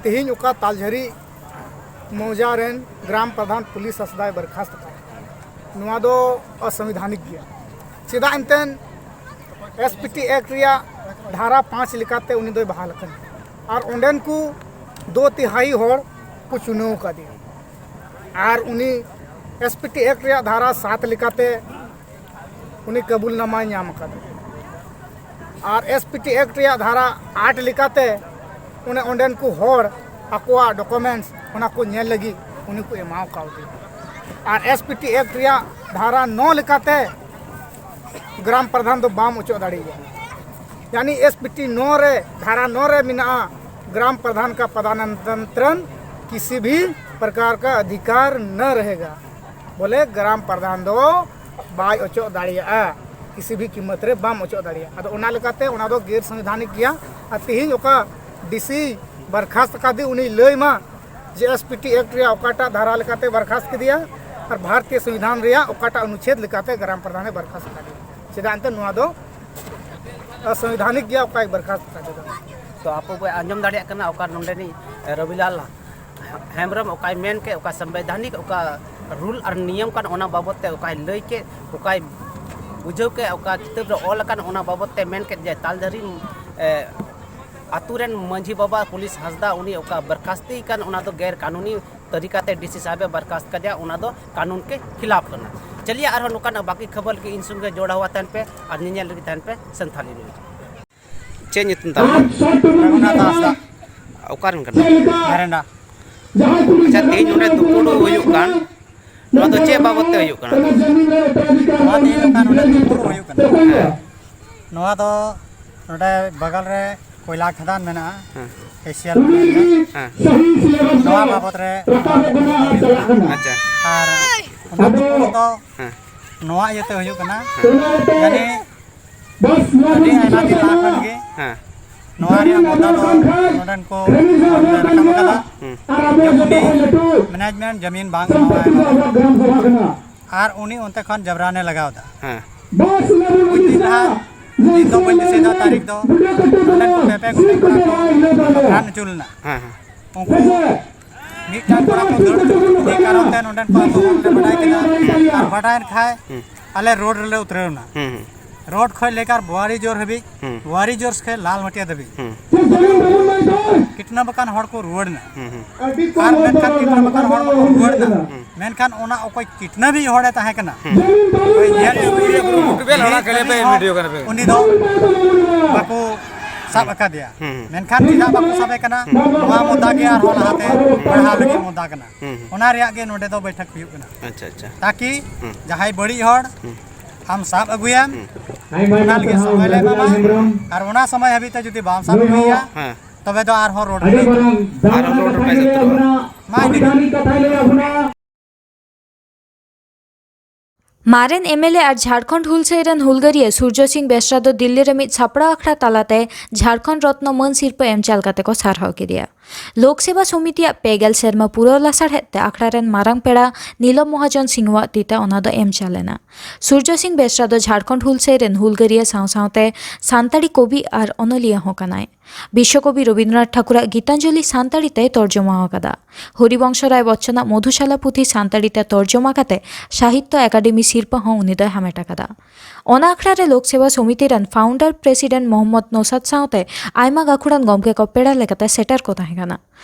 ᱛᱮᱦᱮᱧ ᱚᱠᱟ ᱛᱟᱞᱡᱷᱟᱹᱨᱤ ᱢᱚᱣᱡᱟ ᱨᱮᱱ ᱜᱨᱟᱢ ᱯᱨᱚᱫᱷᱟᱱ ᱯᱩᱞᱤᱥ ᱦᱟᱸᱥᱫᱟᱭ ᱵᱚᱨᱠᱷᱟᱥᱛ ᱠᱟᱱᱟ, ᱱᱚᱣᱟ ᱫᱚ ᱚᱥᱟᱝᱵᱤᱫᱷᱟᱱᱤᱠ ᱜᱮᱭᱟ᱾ ᱪᱮᱫᱟᱜ ᱮᱱᱛᱮᱫ ᱮᱥ ᱯᱤ ᱴᱤ ᱮᱠᱴ ᱨᱮᱭᱟᱜ ᱫᱷᱟᱨᱟ ᱯᱟᱸᱪ ᱞᱮᱠᱟᱛᱮ ᱩᱱᱤ ᱫᱚᱭ ᱵᱟᱦᱟᱞ ᱟᱠᱟᱱᱟ᱾ ᱟᱨ ᱚᱸᱰᱮᱱ ᱠᱚ ᱫᱳ ᱛᱤᱦᱟᱭᱤ ᱦᱚᱲ ᱠᱚ ᱪᱩᱱᱟᱹᱣ ᱟᱠᱟᱫᱮᱭᱟ᱾ ᱟᱨ ᱩᱱᱤ ᱮᱥ ᱯᱤ ᱴᱤ ᱮᱠᱴ ᱨᱮᱭᱟᱜ ᱫᱷᱟᱨᱟ ᱥᱟᱛ ᱞᱮᱠᱟᱛᱮ ᱩᱱᱤ ᱠᱟᱹᱵᱩᱞᱱᱟᱢᱟᱭ ᱧᱟᱢ ᱟᱠᱟᱫᱟ᱾ ᱟᱨ ᱮᱥ ᱯᱤ ᱴᱤ ᱮᱠᱴ ᱨᱮᱭᱟᱜ ᱫᱷᱟᱨᱟ ᱟᱴ ᱞᱮᱠᱟᱛᱮ ᱚᱱᱮ ᱚᱸᱰᱮᱱ ᱠᱚ ᱦᱚᱲ ᱟᱠᱚᱣᱟᱜ ᱰᱚᱠᱩᱢᱮᱱᱴᱥ ᱚᱱᱟ ᱠᱚ ᱧᱮᱞ ᱞᱟᱹᱜᱤᱫ ᱩᱱᱤ ᱠᱚ ᱮᱢᱟᱣ ᱠᱟᱣᱫᱮᱭᱟ᱾ ᱟᱨ ᱮᱥ ᱯᱤ ᱴᱤ ᱮᱠᱴ ᱨᱮᱭᱟᱜ ᱫᱷᱟᱨᱟ ᱱᱚ ᱞᱮᱠᱟᱛᱮ ᱜᱨᱟᱢ ᱯᱨᱚᱫᱷᱟᱱ ᱫᱚ ᱵᱟᱢ ᱚᱪᱚᱜ ᱫᱟᱲᱮᱭᱟᱭᱟ᱾ ᱭᱟᱱᱤ ᱮᱥ ᱯᱤ ᱴᱤ ᱱᱚ ᱨᱮ, ᱫᱷᱟᱨᱟ ᱱᱚ ᱨᱮ ᱢᱮᱱᱟᱜᱼᱟ, ᱜᱨᱟᱢ ᱯᱨᱟᱫᱷᱟᱱ ᱠᱟ ᱯᱟᱫᱟᱱᱚᱱᱛᱨᱚᱱ ᱠᱤᱥᱤ ᱵᱷᱤ ᱯᱨᱚᱠᱟᱨ ᱠᱟ ᱚᱫᱷᱤᱠᱟᱨ ᱱᱟ ᱨᱮᱦᱮᱜᱟ᱾ ᱵᱚᱞᱮ ᱜᱨᱟᱢ ᱯᱨᱟᱫᱷᱟᱱ ᱫᱚ ᱵᱟᱭ ᱚᱪᱚᱜ ᱫᱟᱲᱮᱭᱟᱜᱼᱟ, ᱠᱤᱥᱤ ᱵᱷᱤ ᱠᱤᱢᱚᱛ ᱨᱮ ᱵᱟᱢ ᱚᱪᱚᱜ ᱫᱟᱲᱮᱭᱟᱜᱼᱟ᱾ ᱟᱫᱚ ᱚᱱᱟ ᱞᱮᱠᱟᱛᱮ ᱚᱱᱟ ᱫᱚ ᱜᱮᱨ ᱥᱚᱝᱵᱤᱫᱷᱟᱱᱤᱠ ᱜᱮᱭᱟ᱾ ᱟᱨ ᱛᱮᱦᱮᱧ ᱚᱠᱟ ᱰᱤ ᱥᱤ ᱵᱚᱨᱠᱷᱟᱥᱛ ᱟᱠᱟᱫᱮ ᱩᱱᱤ ᱞᱟᱹᱭ ᱢᱟ ᱡᱮ ᱮᱥ ᱯᱤ ᱴᱤ ᱮᱠᱴ ᱨᱮᱭᱟᱜ ᱚᱠᱟᱴᱟᱜ ᱫᱷᱟᱨᱟ ᱞᱮᱠᱟᱛᱮ ᱵᱚᱨᱠᱷᱟᱥᱛ ᱠᱮᱫᱮᱭᱟ ᱟᱨ ᱵᱷᱟᱨᱚᱛᱤᱭᱚ ᱥᱚᱝᱵᱤᱫᱷᱟᱱ ᱨᱮᱭᱟᱜ ᱚᱠᱟᱴᱟᱜ ᱚᱱᱩᱪᱷᱮᱫ ᱞᱮᱠᱟᱛᱮ ᱜᱨᱟᱢ ᱯᱨᱟᱫᱷᱟᱱᱮ ᱵᱚᱨᱠᱷᱟᱥᱛ ᱟᱠᱟᱫᱮᱭᱟ᱾ ᱪᱮᱫᱟᱜ ᱮᱱᱛᱮ ᱱᱚᱣᱟ ᱫᱚ ᱚᱥᱚᱝᱵᱤᱫᱷᱟᱱᱤᱠ ᱜᱮᱭᱟ ᱚᱠᱟᱭ ᱵᱚᱨᱠᱷᱟᱥᱛ ᱟᱠᱟᱫᱮ ᱫᱚ᱾ ᱛᱚ ᱟᱯᱮ ᱯᱮ ᱟᱸᱡᱚᱢ ᱫᱟᱲᱮᱭᱟᱜ ᱠᱟᱱᱟ ᱚᱠᱟ ᱱᱚᱰᱮᱱᱤᱡ ᱨᱚᱵᱤᱞᱟᱞ ᱦᱮᱢᱵᱨᱚᱢ ᱚᱠᱟᱭ ᱢᱮᱱ ᱠᱮᱫ, ᱚᱠᱟ ᱥᱚᱝᱵᱤᱫᱷᱟᱱᱤᱠ ᱚᱠᱟ ᱨᱩᱞ ᱟᱨ ᱱᱤᱭᱚᱢ ᱠᱟᱱ, ᱚᱱᱟ ᱵᱟᱵᱚᱫ ᱛᱮ ᱚᱠᱟᱭ ᱞᱟᱹᱭ ᱠᱮᱫ, ᱚᱠᱟᱭ ᱵᱩᱡᱷᱟᱹᱣ ᱠᱮᱫ, ᱚᱠᱟ ᱠᱤᱛᱟᱹᱵ ᱨᱮ ᱚᱞ ᱟᱠᱟᱱ, ᱚᱱᱟ ᱵᱟᱵᱚᱫ ᱛᱮ ᱢᱮᱱ ᱠᱮᱫ ᱡᱮ ᱛᱟᱞᱡᱷᱟᱹᱨᱤ, ᱮ, ᱟᱛᱳ ᱨᱮᱱ ᱢᱟᱹᱡᱷᱤ ᱵᱟᱵᱟ ᱯᱩᱞᱤᱥ ᱦᱟᱸᱥᱫᱟ ᱩᱱᱤ ᱚᱠᱟ ᱵᱚᱨᱠᱷᱟᱥᱛᱤ ᱠᱟᱱ, ᱚᱱᱟ ᱫᱚ ᱜᱮᱨ ᱠᱟᱹᱱᱩᱱᱤ ᱛᱟᱹᱨᱤᱠᱟ ᱛᱮ ᱰᱤ ᱥᱤ ᱥᱟᱦᱮᱵ ᱮ ᱵᱚᱨᱠᱷᱟᱥᱛ ᱠᱟᱫᱮᱭᱟ, ᱚᱱᱟ ᱫᱚ ᱠᱟᱹᱱᱩᱱ ᱠᱮ ᱠᱷᱤᱞᱟᱯ ᱠᱟᱱᱟ᱾ ᱪᱟᱞᱤᱭᱮ ᱟᱨᱦᱚᱸ ᱱᱚᱝᱠᱟᱱᱟᱜ ᱵᱟᱹᱠᱤ ᱠᱷᱚᱵᱚᱨ ᱞᱟᱹᱜᱤᱫ ᱤᱧ ᱥᱚᱸᱜᱮ ᱡᱚᱲᱟᱣ ᱛᱟᱦᱮᱱ ᱯᱮ ᱟᱨ ᱧᱮᱧᱮᱞ ᱞᱟᱹᱜᱤᱫ ᱛᱟᱦᱮᱱ ᱯᱮ ᱥᱟᱱᱛᱷᱟᱞᱤ ᱱᱤᱭᱩᱡᱽ᱾ ᱪᱮᱫ ᱧᱩᱛᱩᱢ ᱛᱟᱢ? ᱨᱚᱜᱷᱩᱱᱟᱛᱷ ᱦᱟᱸᱥᱫᱟ᱾ ᱚᱠᱟᱨᱮᱱ ᱠᱟᱱᱟ? ᱵᱷᱮᱨᱮᱱᱰᱟ᱾ ᱟᱪᱪᱷᱟ, ᱛᱮᱦᱮᱧ ᱱᱚᱰᱮ ᱫᱩᱯᱲᱩᱵ ᱦᱩᱭᱩᱜ ᱠᱟᱱ, ᱱᱚᱣᱟ ᱫᱚ ᱪᱮᱫ ᱵᱟᱵᱚᱫ ᱛᱮ ᱦᱩᱭᱩᱜ ᱠᱟᱱᱟ? ᱱᱚᱣᱟ ᱛᱮᱦᱮᱧ ᱱᱚᱝᱠᱟ ᱱᱚᱰᱮ ᱫᱩᱯᱲᱩᱵ ᱦᱩᱭᱩᱜ ᱠᱟᱱᱟ᱾ ᱦᱮᱸ᱾ ᱱᱚᱣᱟ ᱫᱚ ᱱᱚᱰᱮ ᱵᱟᱜᱟᱞ ᱨᱮ ᱠᱚᱭᱞᱟ ᱠᱷᱟᱫᱟᱱ ᱢᱮᱱᱟᱜᱼᱟ, ᱦᱮᱸ᱾ ᱮᱥᱤᱭᱟᱞ ᱠᱷᱟᱫᱟᱱ ᱨᱮ᱾ ᱦᱮᱸ᱾ ᱱᱚᱣᱟ ᱵᱟᱵᱚᱛ ᱨᱮ ᱟᱪᱪᱷᱟ᱾ ᱟᱨ ᱚᱱᱟ ᱫᱚ ᱦᱮᱸ᱾ ᱱᱚᱣᱟ ᱤᱭᱟᱹᱛᱮ ᱦᱩᱭᱩᱜ ᱠᱟᱱᱟ, ᱦᱮᱸ᱾ ᱭᱟᱱᱤ ᱟᱹᱰᱤ ᱟᱭᱢᱟ ᱫᱤᱱ ᱞᱟᱦᱟ ᱠᱷᱚᱱ ᱜᱮ ᱦᱮᱸ᱾ ᱱᱚᱣᱟ ᱨᱮᱭᱟᱜ ᱢᱩᱫᱽᱫᱟ ᱫᱚ ᱱᱚᱰᱮᱱ ᱠᱚ ᱦᱚᱲ ᱞᱮ ᱨᱟᱠᱟᱵ ᱟᱠᱟᱫᱟ᱾ ᱦᱩᱸ᱾ ᱡᱮ ᱩᱱᱤ ᱢᱮᱱᱮᱡᱢᱮᱱᱴ ᱡᱟᱢᱤᱱ ᱵᱟᱝ ᱮᱢᱟᱣᱟᱭ ᱠᱟᱱᱟ᱾ ᱟᱨ ᱩᱱᱤ ᱚᱱᱛᱮ ᱠᱷᱚᱱ ᱡᱟᱵᱨᱟᱱᱮ ᱞᱟᱜᱟᱣ ᱮᱫᱟ᱾ ᱦᱮᱸ᱾ ᱠᱩᱪ ᱫᱤᱱ ᱞᱟᱦᱟ, ᱫᱤᱱ ᱫᱚ ᱵᱟᱹᱧ ᱫᱤᱥᱟᱹᱭᱮᱫᱟ, ᱛᱟᱹᱨᱤᱠᱷ ᱫᱚ, ᱱᱚᱰᱮᱱ ᱠᱚ ᱯᱮ ᱯᱮ ᱜᱚᱴᱮᱡ ᱠᱚᱲᱟ ᱠᱚ ᱡᱟᱵᱨᱟᱱ ᱦᱚᱪᱚ ᱞᱮᱱᱟ᱾ ᱦᱮᱸ, ᱦᱮᱸ᱾ ᱩᱱᱠᱩ ᱢᱤᱫᱴᱟᱝ ᱠᱚᱲᱟ ᱠᱚ ᱫᱟᱹᱲ ᱤᱫᱤ ᱠᱟᱨᱚᱱ ᱛᱮ ᱱᱚᱰᱮᱱ ᱠᱚ ᱟᱵᱚ ᱦᱚᱲ ᱞᱮ ᱵᱟᱰᱟᱭ ᱠᱮᱫᱟ᱾ ᱦᱩᱸ᱾ ᱟᱨ ᱵᱟᱰᱟᱭᱮᱱ ᱠᱷᱟᱡ ᱦᱩᱸ᱾ ᱟᱞᱮ ᱨᱳᱰ ᱨᱮᱞᱮ ᱩᱛᱨᱟᱹᱣ ᱮᱱᱟ᱾ ᱦᱩᱸ, ᱦᱩᱸ᱾ ᱨᱳᱰ ᱠᱷᱚᱡ ᱞᱮᱠᱟᱨ ᱵᱳᱣᱟᱨᱤ ᱡᱳᱨ ᱦᱟᱹᱵᱤᱡ, ᱦᱩᱸ᱾ ᱵᱳᱣᱟᱨᱤ ᱡᱳᱨ ᱠᱷᱚᱡ ᱞᱟᱞ ᱢᱟᱹᱴᱤᱭᱟ ᱫᱷᱟᱹᱵᱤᱡ᱾ ᱦᱩᱸ᱾ ᱠᱤᱰᱱᱟᱯ ᱟᱠᱟᱱ ᱦᱚᱲ ᱠᱚ ᱨᱩᱣᱟᱹᱲ ᱮᱱᱟ᱾ ᱦᱩᱸ, ᱦᱩᱸ᱾ ᱟᱨ ᱢᱮᱱᱠᱷᱟᱱ ᱠᱤᱰᱱᱟᱯ ᱟᱠᱟᱱ ᱦᱚᱲ ᱠᱚ ᱨᱩᱣᱟᱹᱲ ᱮᱱᱟ᱾ ᱦᱩᱸ᱾ ᱢᱮᱱᱠᱷᱟᱱ ᱚᱱᱟ ᱚᱠᱚᱭ ᱠᱤᱰᱱᱟᱯᱤᱡ ᱦᱚᱲᱮ ᱛᱟᱦᱮᱸ ᱠᱟᱱᱟ, ᱦᱩᱸ᱾ ᱚᱠᱚᱭ ᱧᱮᱞ ᱟᱹᱜᱩᱭᱮᱫ ᱠᱚ ᱵᱷᱤᱰᱤᱭᱳ ᱠᱟᱱᱟ ᱯᱮ᱾ ᱩᱱᱤ ᱫᱚ ᱦᱩᱸ᱾ ᱵᱟᱠᱚ ᱥᱟᱵ ᱟᱠᱟᱫᱮᱭᱟ᱾ ᱦᱩᱸ, ᱦᱩᱸ᱾ ᱢᱮᱱᱠᱷᱟᱱ ᱪᱮᱫᱟᱜ ᱵᱟᱠᱚ ᱥᱟᱵᱮ ᱠᱟᱱᱟ? ᱦᱩᱸ᱾ ᱱᱚᱣᱟ ᱢᱩᱫᱽᱫᱟ ᱜᱮ ᱟᱨᱦᱚᱸ ᱞᱟᱦᱟᱛᱮ ᱦᱩᱸ᱾ ᱵᱟᱲᱦᱟᱣ ᱞᱟᱹᱜᱤᱫ ᱢᱩᱫᱽᱫᱟ ᱠᱟᱱᱟ᱾ ᱦᱩᱸ, ᱦᱩᱸ᱾ ᱚᱱᱟ ᱨᱮᱭᱟᱜ ᱜᱮ ᱱᱚᱰᱮ ᱫᱚ ᱵᱟᱹᱭᱴᱷᱟᱹᱠ ᱦᱩᱭᱩᱜ ᱠᱟᱱᱟ᱾ ᱟᱪᱪᱷᱟ, ᱟᱪᱪᱷᱟ᱾ ᱛᱟᱠᱤ ᱦᱩᱸ᱾ ᱡᱟᱦᱟᱸᱭ ᱵᱟᱹᱲᱤᱡ ᱦᱚᱲ ᱦᱩᱸ᱾ ᱟᱢ ᱥᱟᱵ ᱟᱹᱜᱩᱭᱟᱢ, ᱚᱱᱟ ᱞᱟᱹᱜᱤᱫ ᱥᱚᱢᱚᱭ ᱞᱮ ᱮᱢᱟᱢᱟ᱾ ᱟᱨ ᱚᱱᱟ ᱥᱚᱢᱚᱭ ᱦᱟᱹᱵᱤᱡ ᱛᱮ ᱡᱩᱫᱤ ᱵᱟᱢ ᱥᱟᱵ ᱟᱹᱜᱩᱭᱮᱭᱟ, ᱦᱮᱸ᱾ ᱛᱚᱵᱮ ᱫᱚ ᱟᱨᱦᱚᱸ ᱨᱳᱰ ᱨᱮ ᱟᱨᱦᱚᱸ ᱨᱳᱰ ᱨᱮ ᱯᱮ ᱡᱚᱛᱚᱜᱼᱟ᱾ ᱢᱟ ᱤᱱᱟᱹ ᱜᱮ᱾ ᱢᱟᱨᱮᱱ ᱮᱢ ᱮᱞ ᱮ ᱟᱨ ᱡᱷᱟᱲᱠᱷᱚᱸᱰ ᱦᱩᱞᱥᱟᱹᱭ ᱨᱮᱱ ᱦᱩᱞᱜᱟᱹᱨᱤᱭᱟᱹ ᱥᱩᱨᱡᱚ ᱥᱤᱝ ᱵᱮᱥᱨᱟ ᱫᱚ ᱫᱤᱞᱞᱤ ᱨᱮ ᱢᱤᱫ ᱥᱟᱯᱲᱟᱣ ᱟᱠᱷᱲᱟ ᱛᱟᱞᱟᱛᱮ ᱡᱷᱟᱲᱠᱷᱚᱸᱰ ᱨᱚᱛᱱᱚ ᱢᱟᱹᱱ ᱥᱤᱨᱯᱟᱹ ᱮᱢ ᱪᱟᱞ ᱠᱟᱛᱮ ᱠᱚ ᱥᱟᱨᱦᱟᱣ ᱠᱮᱫᱮᱭᱟ᱾ ᱞᱳᱠ ᱥᱮᱵᱟ ᱥᱚᱢᱤᱛᱤᱭᱟᱜ ᱯᱮ ᱜᱮᱞ ᱥᱮᱨᱢᱟ ᱯᱩᱨᱟᱹᱣ ᱞᱟᱥᱟᱲᱦᱮᱫ ᱛᱮ ᱟᱠᱷᱲᱟ ᱨᱮᱱ ᱢᱟᱨᱟᱝ ᱯᱮᱲᱟ ᱱᱤᱞᱚᱢ ᱢᱚᱦᱟᱡᱚᱱ ᱥᱤᱝᱦᱚᱣᱟᱜ ᱛᱤ ᱛᱮ ᱚᱱᱟ ᱫᱚ ᱮᱢ ᱪᱟᱞ ᱮᱱᱟ᱾ ᱥᱩᱨᱡᱚ ᱥᱤᱝ ᱵᱮᱥᱨᱟ ᱫᱚ ᱡᱷᱟᱲᱠᱷᱚᱸᱰ ᱦᱩᱞᱥᱟᱹᱭ ᱨᱮᱱ ᱦᱩᱞᱜᱟᱹᱨᱤᱭᱟᱹ ᱥᱟᱶ ᱥᱟᱶᱛᱮ ᱥᱟᱱᱛᱟᱲᱤ ᱠᱚᱵᱤ ᱟᱨ ᱚᱱᱚᱞᱤᱭᱟᱹ ᱦᱚᱸ ᱠᱟᱱᱟᱭ᱾ ᱵᱤᱥᱥᱚᱠᱚᱵᱤ ᱨᱚᱵᱤᱱᱫᱨᱚᱱᱟᱛᱷ ᱴᱷᱟᱠᱩᱨᱟᱜ ᱜᱤᱛᱟᱧᱡᱚᱞᱤ ᱥᱟᱱᱛᱟᱲᱤ ᱛᱮᱭ ᱛᱚᱨᱡᱚᱢᱟ ᱟᱠᱟᱫᱟ᱾ ᱦᱚᱨᱤᱵᱚᱝᱥᱚ ᱨᱟᱭ ᱵᱚᱪᱪᱚᱱᱟᱜ ᱢᱚᱫᱷᱩᱥᱟᱞᱟ ᱯᱩᱛᱷᱤ ᱥᱟᱱᱛᱟᱲᱤ ᱛᱮ ᱛᱚᱨᱡᱚᱢᱟ ᱠᱟᱛᱮ ᱥᱟᱦᱤᱛᱛᱚ ᱮᱠᱟᱰᱮᱢᱤ ᱥᱤᱨᱯᱟᱹ ᱦᱚᱸ ᱩᱱᱤ ᱫᱚᱭ ᱦᱟᱢᱮᱴ ᱟᱠᱟᱫᱟ᱾ ᱚᱱᱟ ᱟᱠᱷᱲᱟ ᱨᱮ ᱞᱳᱠ ᱥᱮᱵᱟ ᱥᱚᱢᱤᱛᱤ ᱨᱮᱱ ᱯᱷᱟᱣᱩᱱᱰᱟᱨ ᱯᱨᱮᱥᱤᱰᱮᱱᱴ ᱢᱚᱦᱚᱢᱢᱚᱫᱽ ᱱᱚᱥᱟᱫ ᱥᱟᱶᱛᱮ ᱟᱭᱢᱟ ᱜᱟᱹᱠᱷᱩᱲᱟᱱ ᱜᱚᱢᱠᱮ ᱠᱚ ᱯᱮᱲᱟ ᱞᱮᱠᱟᱛᱮ ᱥᱮᱴᱮᱨ ᱠᱚ ᱛᱟᱦᱮᱸ ᱠᱟᱱᱟ᱾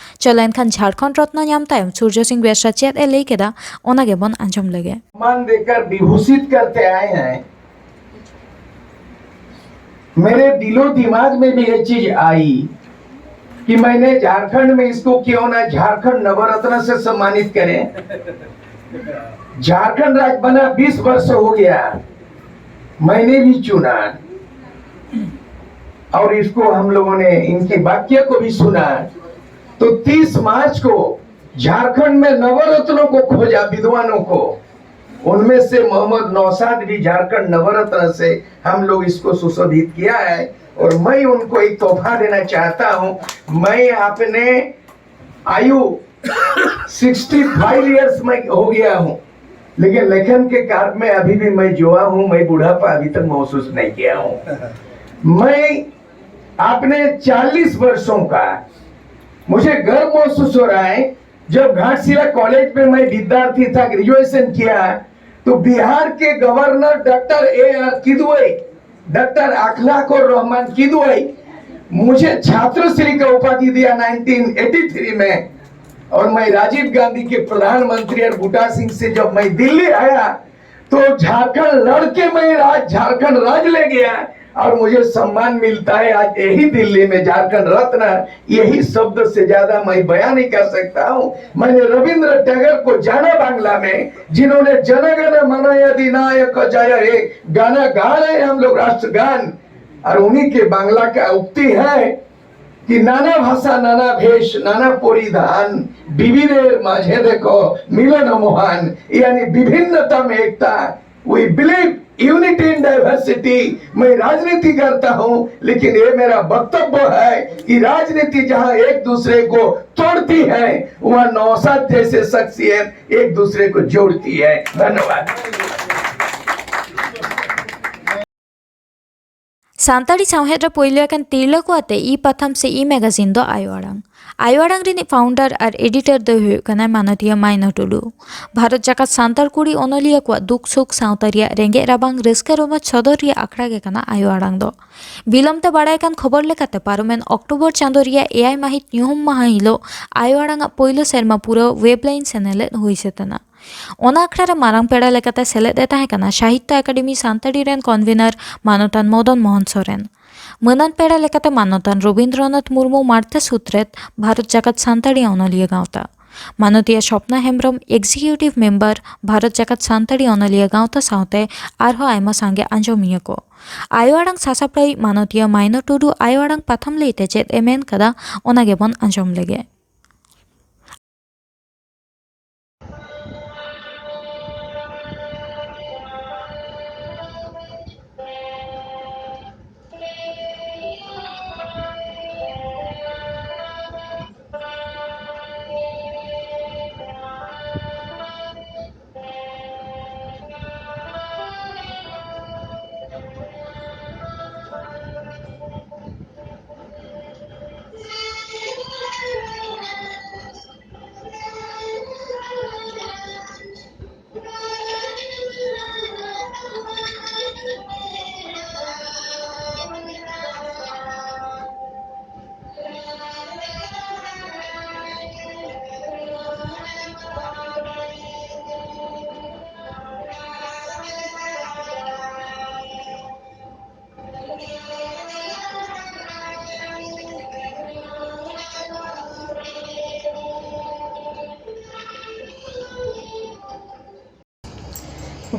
ᱪᱚᱞᱚ ᱮᱱᱠᱷᱟᱱ ᱡᱷᱟᱲᱠᱷᱚᱸᱰ ᱨᱚᱛᱱᱚ ᱧᱟᱢ ᱛᱟᱭᱚᱢ ᱥᱩᱨᱡᱚ ᱥᱤᱝ ᱵᱮᱥᱨᱟ ᱪᱮᱫ ᱮ ᱞᱟᱹᱭ ᱠᱮᱫᱟ, ᱚᱱᱟ ᱜᱮᱵᱚᱱ ᱟᱸᱡᱚᱢ ᱞᱮᱜᱮ᱾ सम्मान देकर विभूषित करते आए हैं। मेरे दिलो दिमाग में भी ये चीज आई कि मैंने झारखंड में इसको क्यों ना झारखंड नवरत्न से सम्मानित करें। झारखंड राज्य बना बीस वर्ष हो गया, मैंने भी चुना और इसको हम लोगों ने इनकी वाक्य को भी सुना। तो तीस मार्च को झारखंड में नवरत्नों को खोजा, विद्वानों को। उनमें से मोहम्मद नौशाद भी झारखंड नवरत्न से हम लोग इसको सुशोभित किया है। और मैं उनको एक तोहफा देना चाहता हूं। मैं अपने आयु सिक्सटी फाइव ईयर्स में हो गया हूं, लेकिन लेखन के काम में अभी भी मैं जुआ हूं। मैं बुढ़ापा अभी तक महसूस नहीं किया हूं। मैं अपने चालीस वर्षों का मुझे गर्व महसूस हो रहा है। जब घाटशिला कॉलेज में मैं विद्यार्थी था, ग्रेजुएशन किया, तो बिहार के governor doctor A R Kidwai, doctor Akhlaqur Rahman Kidwai मुझे छात्र श्री का उपाधि दिया नाइनटीन एटी थ्री में। और मैं राजीव गांधी के प्रधानमंत्री और बूटा सिंह से जब मैं दिल्ली आया, तो झारखंड लड़के मैं राज झारखंड राज ले गया। और मुझे सम्मान मिलता है आज यही दिल्ली में, झारखंड रत्न। यही शब्द से ज्यादा मैं बयां नहीं कर सकता हूँ। मैंने रविंद्र टैगोर को जाना बांग्ला में, जिन्होंने जन गण मन अधिनायक जय हे गाना गा रहे हैं हम लोग राष्ट्रगान, और उन्हीं के बांग्ला का उक्ति है कि নানা ভাষা নানা বেশ নানা পরিধান, বিবিধের মাঝে দেখো মিলন মহান। यानी विभिन्नता में एकता। We believe unity in diversity। मैं राजनीति करता हूं, लेकिन ये मेरा वक्तव्य है कि राजनीति जहां एक दूसरे को तोड़ती है, वहां नौशाद जैसे शख्सियत एक दूसरे को जोड़ती है। धन्यवाद। ᱥᱟᱱᱛᱟᱲᱤ ᱥᱟᱶᱦᱮᱫ ᱨᱮ ᱯᱳᱭᱞᱳ ᱟᱠᱟᱱ ᱛᱤᱨᱞᱟᱹ ᱠᱚ ᱟᱛᱮ ᱤ ᱯᱟᱛᱷᱟᱢ ᱥᱮ ᱤ ᱢᱮᱜᱟᱡᱤᱱ ᱫᱚ ᱟᱭᱳ ᱟᱲᱟᱝ᱾ ᱟᱭᱳ ᱟᱲᱟᱝ ᱨᱤᱱᱤᱡ ᱯᱷᱟᱣᱩᱱᱰᱟᱨ ᱟᱨ ᱮᱰᱤᱴᱚᱨ ᱫᱚᱭ ᱦᱩᱭᱩᱜ ᱠᱟᱱᱟᱭ ᱢᱟᱱᱚᱛᱤᱭᱟᱹ ᱢᱟᱭᱱᱟ ᱴᱩᱰᱩ᱾ ᱵᱷᱟᱨᱚᱛ ᱡᱟᱠᱟᱛ ᱥᱟᱱᱛᱟᱲ ᱠᱩᱲᱤ ᱚᱱᱚᱞᱤᱭᱟᱹ ᱠᱚᱣᱟᱜ ᱫᱩᱠ ᱥᱩᱠ, ᱥᱟᱶᱛᱟ ᱨᱮᱭᱟᱜ ᱨᱮᱸᱜᱮᱡ ᱨᱟᱵᱟᱝ, ᱨᱟᱹᱥᱠᱟᱹ ᱨᱚᱢᱚᱡᱽ ᱥᱚᱫᱚᱨ ᱨᱮᱭᱟᱜ ᱟᱠᱷᱲᱟ ᱜᱮ ᱠᱟᱱᱟ ᱟᱭᱳ ᱟᱲᱟᱝ ᱫᱚ᱾ ᱵᱤᱞᱚᱢ ᱛᱮ ᱵᱟᱲᱟᱭ ᱠᱟᱱ ᱠᱷᱚᱵᱚᱨ ᱞᱮᱠᱟᱛᱮ, ᱯᱟᱨᱚᱢᱮᱱ ᱚᱠᱴᱳᱵᱚᱨ ᱪᱟᱸᱫᱚ ᱨᱮᱭᱟᱜ ᱮᱭᱟᱭ ᱢᱟᱹᱦᱤᱛ ᱧᱩᱦᱩᱢ ᱢᱟᱦᱟ ᱦᱤᱞᱳᱜ ᱟᱭᱳ ᱟᱲᱟᱝ ᱟᱜ ᱯᱳᱭᱞᱳ ᱥᱮᱨᱢᱟ ᱯᱩᱨᱟᱹᱣ ᱣᱮᱵᱽᱞᱟᱭᱤᱱ ᱥᱮᱱᱮᱞᱮᱫ ᱦᱩᱭ ᱥᱟᱹᱛ ᱮᱱᱟ᱾ ᱚᱱᱟ ᱟᱠᱷᱲᱟ ᱨᱮ ᱢᱟᱨᱟᱝ ᱯᱮᱲᱟ ᱞᱮᱠᱟᱛᱮ ᱥᱮᱞᱮᱫ ᱮ ᱛᱟᱦᱮᱸ ᱠᱟᱱᱟ ᱥᱟᱦᱤᱛᱛᱚ ᱮᱠᱟᱰᱮᱢᱤ ᱥᱟᱱᱛᱟᱲᱤ ᱨᱮᱱ ᱠᱚᱱᱵᱷᱮᱱᱟᱨ ᱢᱟᱱᱚᱛᱟᱱ ᱢᱚᱫᱚᱱ ᱢᱳᱦᱚᱱ ᱥᱚᱨᱮᱱ᱾ ᱢᱟᱹᱱᱟᱱ ᱯᱮᱲᱟ ᱞᱮᱠᱟᱛᱮ ᱢᱟᱱᱚᱛᱟᱱ ᱨᱚᱵᱤᱱᱫᱨᱚᱱᱟᱛᱷ ᱢᱩᱨᱢᱩ, ᱢᱟᱨᱛᱷᱟ ᱥᱩᱛᱨᱮᱛ, ᱵᱷᱟᱨᱚᱛ ᱡᱟᱠᱟᱛ ᱥᱟᱱᱛᱟᱲᱤ ᱚᱱᱚᱞᱤᱭᱟᱹ ᱜᱟᱶᱛᱟ᱾ ᱢᱟᱱᱚᱛᱤᱭᱟᱹ ᱥᱚᱯᱱᱟ ᱦᱮᱢᱵᱨᱚᱢ, ᱮᱠᱡᱤᱠᱤᱭᱩᱴᱤᱵᱷ ᱢᱮᱢᱵᱟᱨ, ᱵᱷᱟᱨᱚᱛ ᱡᱟᱠᱟᱛ ᱥᱟᱱᱛᱟᱲᱤ ᱚᱱᱚᱞᱤᱭᱟᱹ ᱜᱟᱶᱛᱟ ᱥᱟᱶᱛᱮ ᱟᱨᱦᱚᱸ ᱟᱭᱢᱟ ᱥᱟᱸᱜᱮ ᱟᱸᱡᱚᱢᱤᱭᱟᱹ ᱠᱚ᱾ ᱟᱭᱳ ᱟᱲᱟᱝ ᱥᱟᱥᱟᱯᱲᱟᱣᱤᱡ ᱢᱟᱱᱚᱛᱤᱭᱟᱹ ᱢᱟᱭᱱᱟ ᱴᱩᱰᱩ ᱟᱭᱳ ᱟᱲᱟᱝ ᱯᱟᱛᱷᱟᱢ ᱞᱟᱹᱭᱛᱮ ᱪᱮᱫ ᱮ ᱢᱮᱱ ᱠᱟᱫᱟ, ᱚᱱᱟ ᱜᱮᱵᱚᱱ ᱟᱸᱡᱚᱢ ᱞᱮᱜᱮ᱾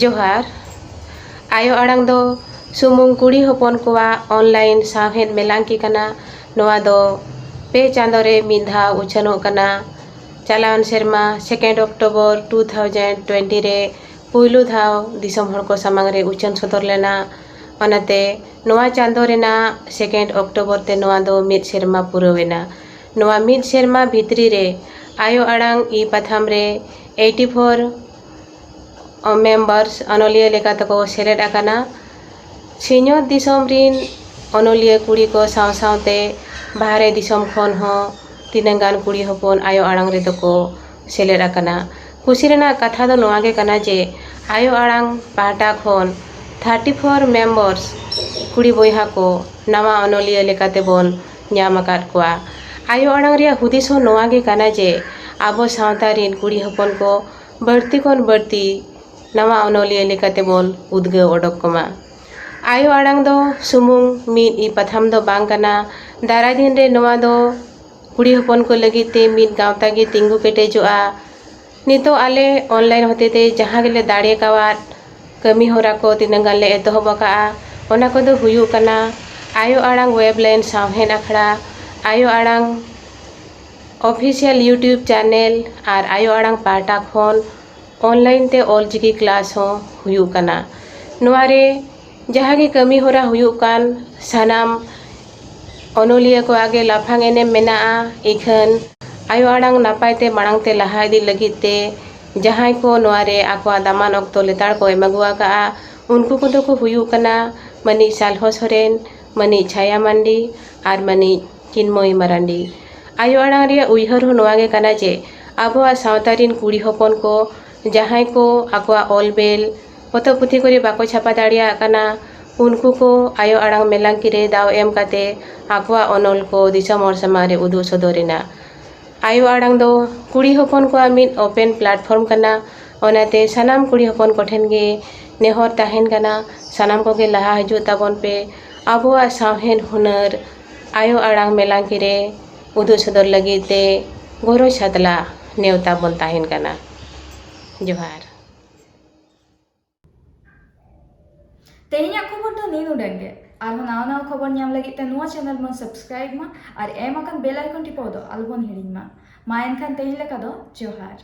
ᱡᱚᱦᱟᱨ᱾ ᱟᱭᱳ ᱟᱲᱟᱝ ᱫᱚ ᱥᱩᱢᱩᱝ ᱠᱩᱲᱤ ᱦᱚᱯᱚᱱ ᱠᱚᱣᱟᱜ online ᱥᱟᱶᱦᱮᱫ ᱢᱮᱞᱟᱝᱠᱤ ᱠᱟᱱᱟ᱾ ᱱᱚᱣᱟ ᱫᱚ ᱯᱮ ᱪᱟᱸᱫᱳ ᱨᱮ ᱢᱤᱫ ᱫᱷᱟᱣ ᱩᱪᱷᱟᱹᱱᱚᱜ ᱠᱟᱱᱟ᱾ ᱪᱟᱞᱟᱣᱮᱱ ᱥᱮᱨᱢᱟ second October two thousand twenty ᱨᱮ ᱯᱩᱭᱞᱩ ᱫᱷᱟᱣ ᱫᱤᱥᱚᱢ ᱦᱚᱲ ᱠᱚ ᱥᱟᱢᱟᱝ ᱨᱮ ᱩᱪᱷᱟᱹᱱ ᱥᱚᱫᱚᱨ ᱞᱮᱱᱟ᱾ ᱚᱱᱟᱛᱮ ᱱᱚᱣᱟ ᱪᱟᱸᱫᱳ ᱨᱮᱱᱟᱜ second October ᱛᱮ ᱱᱚᱣᱟ ᱫᱚ ᱢᱤᱫ ᱥᱮᱨᱢᱟ ᱯᱩᱨᱟᱹᱣ ᱮᱱᱟ᱾ ᱱᱚᱣᱟ ᱢᱤᱫ ᱥᱮᱨᱢᱟ ᱵᱷᱤᱛᱨᱤ ᱨᱮ ᱟᱭᱳ ᱟᱲᱟᱝ e ᱯᱟᱛᱷᱟᱢ ᱨᱮ eighty four members ᱚᱱᱚᱞᱤᱭᱟᱹ ᱞᱮᱠᱟ ᱛᱮᱠᱚ ᱥᱮᱞᱮᱫ ᱟᱠᱟᱱᱟ᱾ ᱥᱤᱧᱚᱛ ᱫᱤᱥᱚᱢ ᱨᱤᱱ ᱚᱱᱚᱞᱤᱭᱟᱹ ᱠᱩᱲᱤ ᱠᱚ ᱥᱟᱶ ᱥᱟᱶᱛᱮ ᱵᱟᱦᱨᱮ ᱫᱤᱥᱚᱢ ᱠᱷᱚᱱ ᱦᱚᱸ ᱛᱤᱱᱟᱹᱝ ᱜᱟᱱ ᱠᱩᱲᱤ ᱦᱚᱯᱚᱱ ᱟᱭᱳ ᱟᱲᱟᱝ ᱨᱮᱫᱚ ᱠᱚ ᱥᱮᱞᱮᱫ ᱟᱠᱟᱱᱟ᱾ ᱠᱩᱥᱤ ᱨᱮᱱᱟᱜ ᱠᱟᱛᱷᱟ ᱫᱚ ᱱᱚᱣᱟ ᱜᱮ ᱠᱟᱱᱟ ᱡᱮ ᱟᱭᱳ ᱟᱲᱟᱝ ᱯᱟᱦᱴᱟ ᱠᱷᱚᱱ thirty four members ᱠᱩᱲᱤ ᱵᱚᱭᱦᱟ ᱠᱚ ᱱᱟᱣᱟ ᱚᱱᱚᱞᱤᱭᱟᱹ ᱞᱮᱠᱟᱛᱮ ᱵᱚᱱ ᱧᱟᱢ ᱟᱠᱟᱫ ᱠᱚᱣᱟ᱾ ᱟᱭᱳ ᱟᱲᱟᱝ ᱨᱮᱭᱟᱜ ᱦᱩᱫᱤᱥ ᱦᱚᱸ ᱱᱚᱣᱟ ᱜᱮ ᱠᱟᱱᱟ ᱡᱮ ᱟᱵᱚ ᱥᱟᱶᱛᱟ ᱨᱤᱱ ᱠᱩᱲᱤ ᱦᱚᱯᱚᱱ ᱠᱚ ᱵᱟᱹᱲᱛᱤ ᱠᱷᱚᱱ ᱵᱟᱹᱲᱛᱤ ᱱᱟᱣᱟ ᱚᱱᱚᱞᱤᱭᱟᱹ ᱞᱮᱠᱟᱛᱮ ᱵᱚᱱ ᱩᱫᱽᱜᱟᱹᱣ ᱚᱰᱚᱠ ᱠᱚᱢᱟ᱾ ᱟᱭᱳ ᱟᱲᱟᱝ ᱫᱚ ᱥᱩᱢᱩᱝ ᱢᱤᱫ e ᱯᱟᱛᱷᱟᱢ ᱫᱚ ᱵᱟᱝ ᱠᱟᱱᱟ᱾ ᱫᱟᱨᱟᱭ ᱫᱤᱱ ᱨᱮ ᱱᱚᱣᱟ ᱫᱚ ᱠᱩᱲᱤ ᱦᱚᱯᱚᱱ ᱠᱚ ᱞᱟᱹᱜᱤᱫ ᱛᱮ ᱢᱤᱫ ᱜᱟᱶᱛᱟ ᱜᱮ ᱛᱤᱸᱜᱩ ᱠᱮᱴᱮᱡᱚᱜᱼᱟ᱾ ᱱᱤᱛᱚᱜ ᱟᱞᱮ online ᱦᱚᱛᱮᱛᱮ ᱡᱟᱦᱟᱸ ᱜᱮᱞᱮ ᱫᱟᱲᱮ ᱠᱟᱣᱟᱫ ᱠᱟᱹᱢᱤ ᱦᱚᱨᱟ ᱠᱚ ᱛᱤᱱᱟᱹᱜ ᱜᱟᱱ ᱞᱮ ᱮᱛᱚᱦᱚᱵ ᱟᱠᱟᱫᱼᱟ, ᱚᱱᱟ ᱠᱚᱫᱚ ᱦᱩᱭᱩᱜ ᱠᱟᱱᱟ ᱟᱭᱳ ᱟᱲᱟᱝ web line ᱥᱟᱶᱦᱮᱫ ᱟᱠᱷᱲᱟ, ᱟᱭᱳ ᱟᱲᱟᱝ official YouTube channel ᱟᱨ ᱟᱭᱳ ᱟᱲᱟᱝ ᱯᱟᱦᱴᱟ ᱠᱷᱚᱱ online ᱛᱮ ᱚᱞᱪᱤᱠᱤ class ᱦᱚᱸ ᱦᱩᱭᱩᱜ ᱠᱟᱱᱟ᱾ ᱱᱚᱣᱟ ᱨᱮ ᱡᱟᱦᱟᱸ ᱜᱮ ᱠᱟᱹᱢᱤ ᱦᱚᱨᱟ ᱦᱩᱭᱩᱜ ᱠᱟᱱ, ᱥᱟᱱᱟᱢ ᱚᱱᱚᱞᱤᱭᱟᱹ ᱠᱚᱣᱟᱜ ᱜᱮ ᱞᱟᱯᱷᱟᱝ ᱮᱱᱮᱢ ᱢᱮᱱᱟᱜᱼᱟ᱾ ᱤᱠᱷᱟᱹᱱ ᱟᱭᱳ ᱟᱲᱟᱝ ᱱᱟᱯᱟᱭ ᱛᱮ ᱢᱟᱲᱟᱝ ᱛᱮ ᱞᱟᱦᱟ ᱤᱫᱤ ᱞᱟᱹᱜᱤᱫ ᱛᱮ ᱡᱟᱦᱟᱸᱭ ᱠᱚ ᱱᱚᱣᱟ ᱨᱮ ᱟᱠᱚᱣᱟᱜ ᱫᱟᱢᱟᱱ ᱚᱠᱛᱚ ᱞᱮᱛᱟᱲ ᱠᱚ ᱮᱢ ᱟᱹᱜᱩ ᱟᱠᱟᱫᱼᱟ, ᱩᱱᱠᱩ ᱠᱚᱫᱚ ᱠᱚ ᱦᱩᱭᱩᱜ ᱠᱟᱱᱟ ᱢᱟᱹᱱᱤᱡ ᱥᱟᱞᱦᱚ ᱥᱚᱨᱮᱱ, ᱢᱟᱹᱱᱤᱡ ᱪᱷᱟᱭᱟ ᱢᱟᱱᱰᱤ ᱟᱨ ᱢᱟᱹᱱᱤᱡ ᱪᱤᱱᱢᱚᱭ ᱢᱟᱨᱟᱱᱰᱤ᱾ ᱟᱭᱳ ᱟᱲᱟᱝ ᱨᱮᱭᱟᱜ ᱩᱭᱦᱟᱹᱨ ᱦᱚᱸ ᱱᱚᱣᱟ ᱜᱮ ᱠᱟᱱᱟ ᱡᱮ ᱟᱵᱚᱣᱟᱜ ᱥᱟᱶᱛᱟ ᱨᱤᱱ ᱠᱩᱲᱤ ᱦᱚᱯᱚᱱ ᱠᱚ ᱡᱟᱦᱟᱸᱭ ᱠᱚ ᱟᱠᱚᱣᱟᱜ ᱚᱞ ᱵᱮᱞ ᱯᱚᱛᱚᱵ ᱯᱩᱛᱷᱤ ᱠᱚᱨᱮ ᱵᱟᱠᱚ ᱪᱷᱟᱯᱟ ᱫᱟᱲᱮᱭᱟᱜ ᱠᱟᱱᱟ, ᱩᱱᱠᱩ ᱠᱚ ᱟᱭᱳ ᱟᱲᱟᱝ ᱢᱮᱞᱟᱝᱠᱤ ᱨᱮ ᱫᱟᱣ ᱮᱢ ᱠᱟᱛᱮ ᱟᱠᱚᱣᱟᱜ ᱚᱱᱚᱞ ᱠᱚ ᱫᱤᱥᱚᱢ ᱦᱚᱲ ᱥᱟᱢᱟᱝ ᱨᱮ ᱩᱫᱩᱜ ᱥᱚᱫᱚᱨ ᱮᱱᱟ᱾ ᱟᱭᱳ ᱟᱲᱟᱝ ᱫᱚ ᱠᱩᱲᱤ ᱦᱚᱯᱚᱱ ᱠᱚᱣᱟᱜ ᱢᱤᱫ open platform ᱠᱟᱱᱟ᱾ ᱚᱱᱟᱛᱮ ᱥᱟᱱᱟᱢ ᱠᱩᱲᱤ ᱦᱚᱯᱚᱱ ᱠᱚᱴᱷᱮᱱ ᱜᱮ ᱱᱮᱦᱚᱨ ᱛᱟᱦᱮᱱ ᱠᱟᱱᱟ, ᱥᱟᱱᱟᱢ ᱠᱚᱜᱮ ᱞᱟᱦᱟ ᱦᱤᱡᱩᱜ ᱛᱟᱵᱚᱱ ᱯᱮ᱾ ᱟᱵᱚᱣᱟᱜ ᱥᱟᱶᱦᱮᱫ ᱦᱩᱱᱟᱹᱨ ᱟᱭᱳ ᱟᱲᱟᱝ ᱢᱮᱞᱟᱝᱠᱤ ᱨᱮ ᱩᱫᱩᱜ ᱥᱚᱫᱚᱨ ᱞᱟᱹᱜᱤᱫ ᱛᱮ ᱜᱚᱨᱚᱡᱽ ᱥᱟᱛᱞᱟ ᱱᱮᱣᱛᱟ ᱵᱚᱱ ᱛᱟᱦᱮᱱ ᱠᱟᱱᱟ᱾ ᱡᱚᱦᱟᱨ᱾ ᱛᱮᱦᱮᱧᱟᱜ ᱠᱷᱚᱵᱚᱨ ᱫᱚ ᱱᱤᱱ ᱩᱰᱟᱹᱝ ᱜᱮ᱾ ᱟᱨᱦᱚᱸ ᱱᱟᱣᱟ ᱱᱟᱣᱟ ᱠᱷᱚᱵᱚᱨ ᱧᱟᱢ ᱞᱟᱹᱜᱤᱫ ᱛᱮ ᱱᱚᱣᱟ ᱪᱮᱱᱮᱞ ᱵᱚᱱ ᱥᱟᱵᱥᱠᱨᱟᱭᱤᱵ ᱢᱟ ᱟᱨ ᱮᱢ ᱟᱠᱟᱱ ᱵᱮᱞ ᱟᱭᱠᱚᱱ ᱴᱤᱯᱟᱹᱣ ᱫᱚ ᱟᱞᱚᱵᱚᱱ ᱦᱤᱲᱤᱧ ᱢᱟ᱾ ᱢᱟ ᱮᱱᱠᱷᱟᱱ ᱛᱮᱦᱮᱧ ᱞᱮᱠᱟ ᱫᱚ ᱡᱚᱦᱟᱨ᱾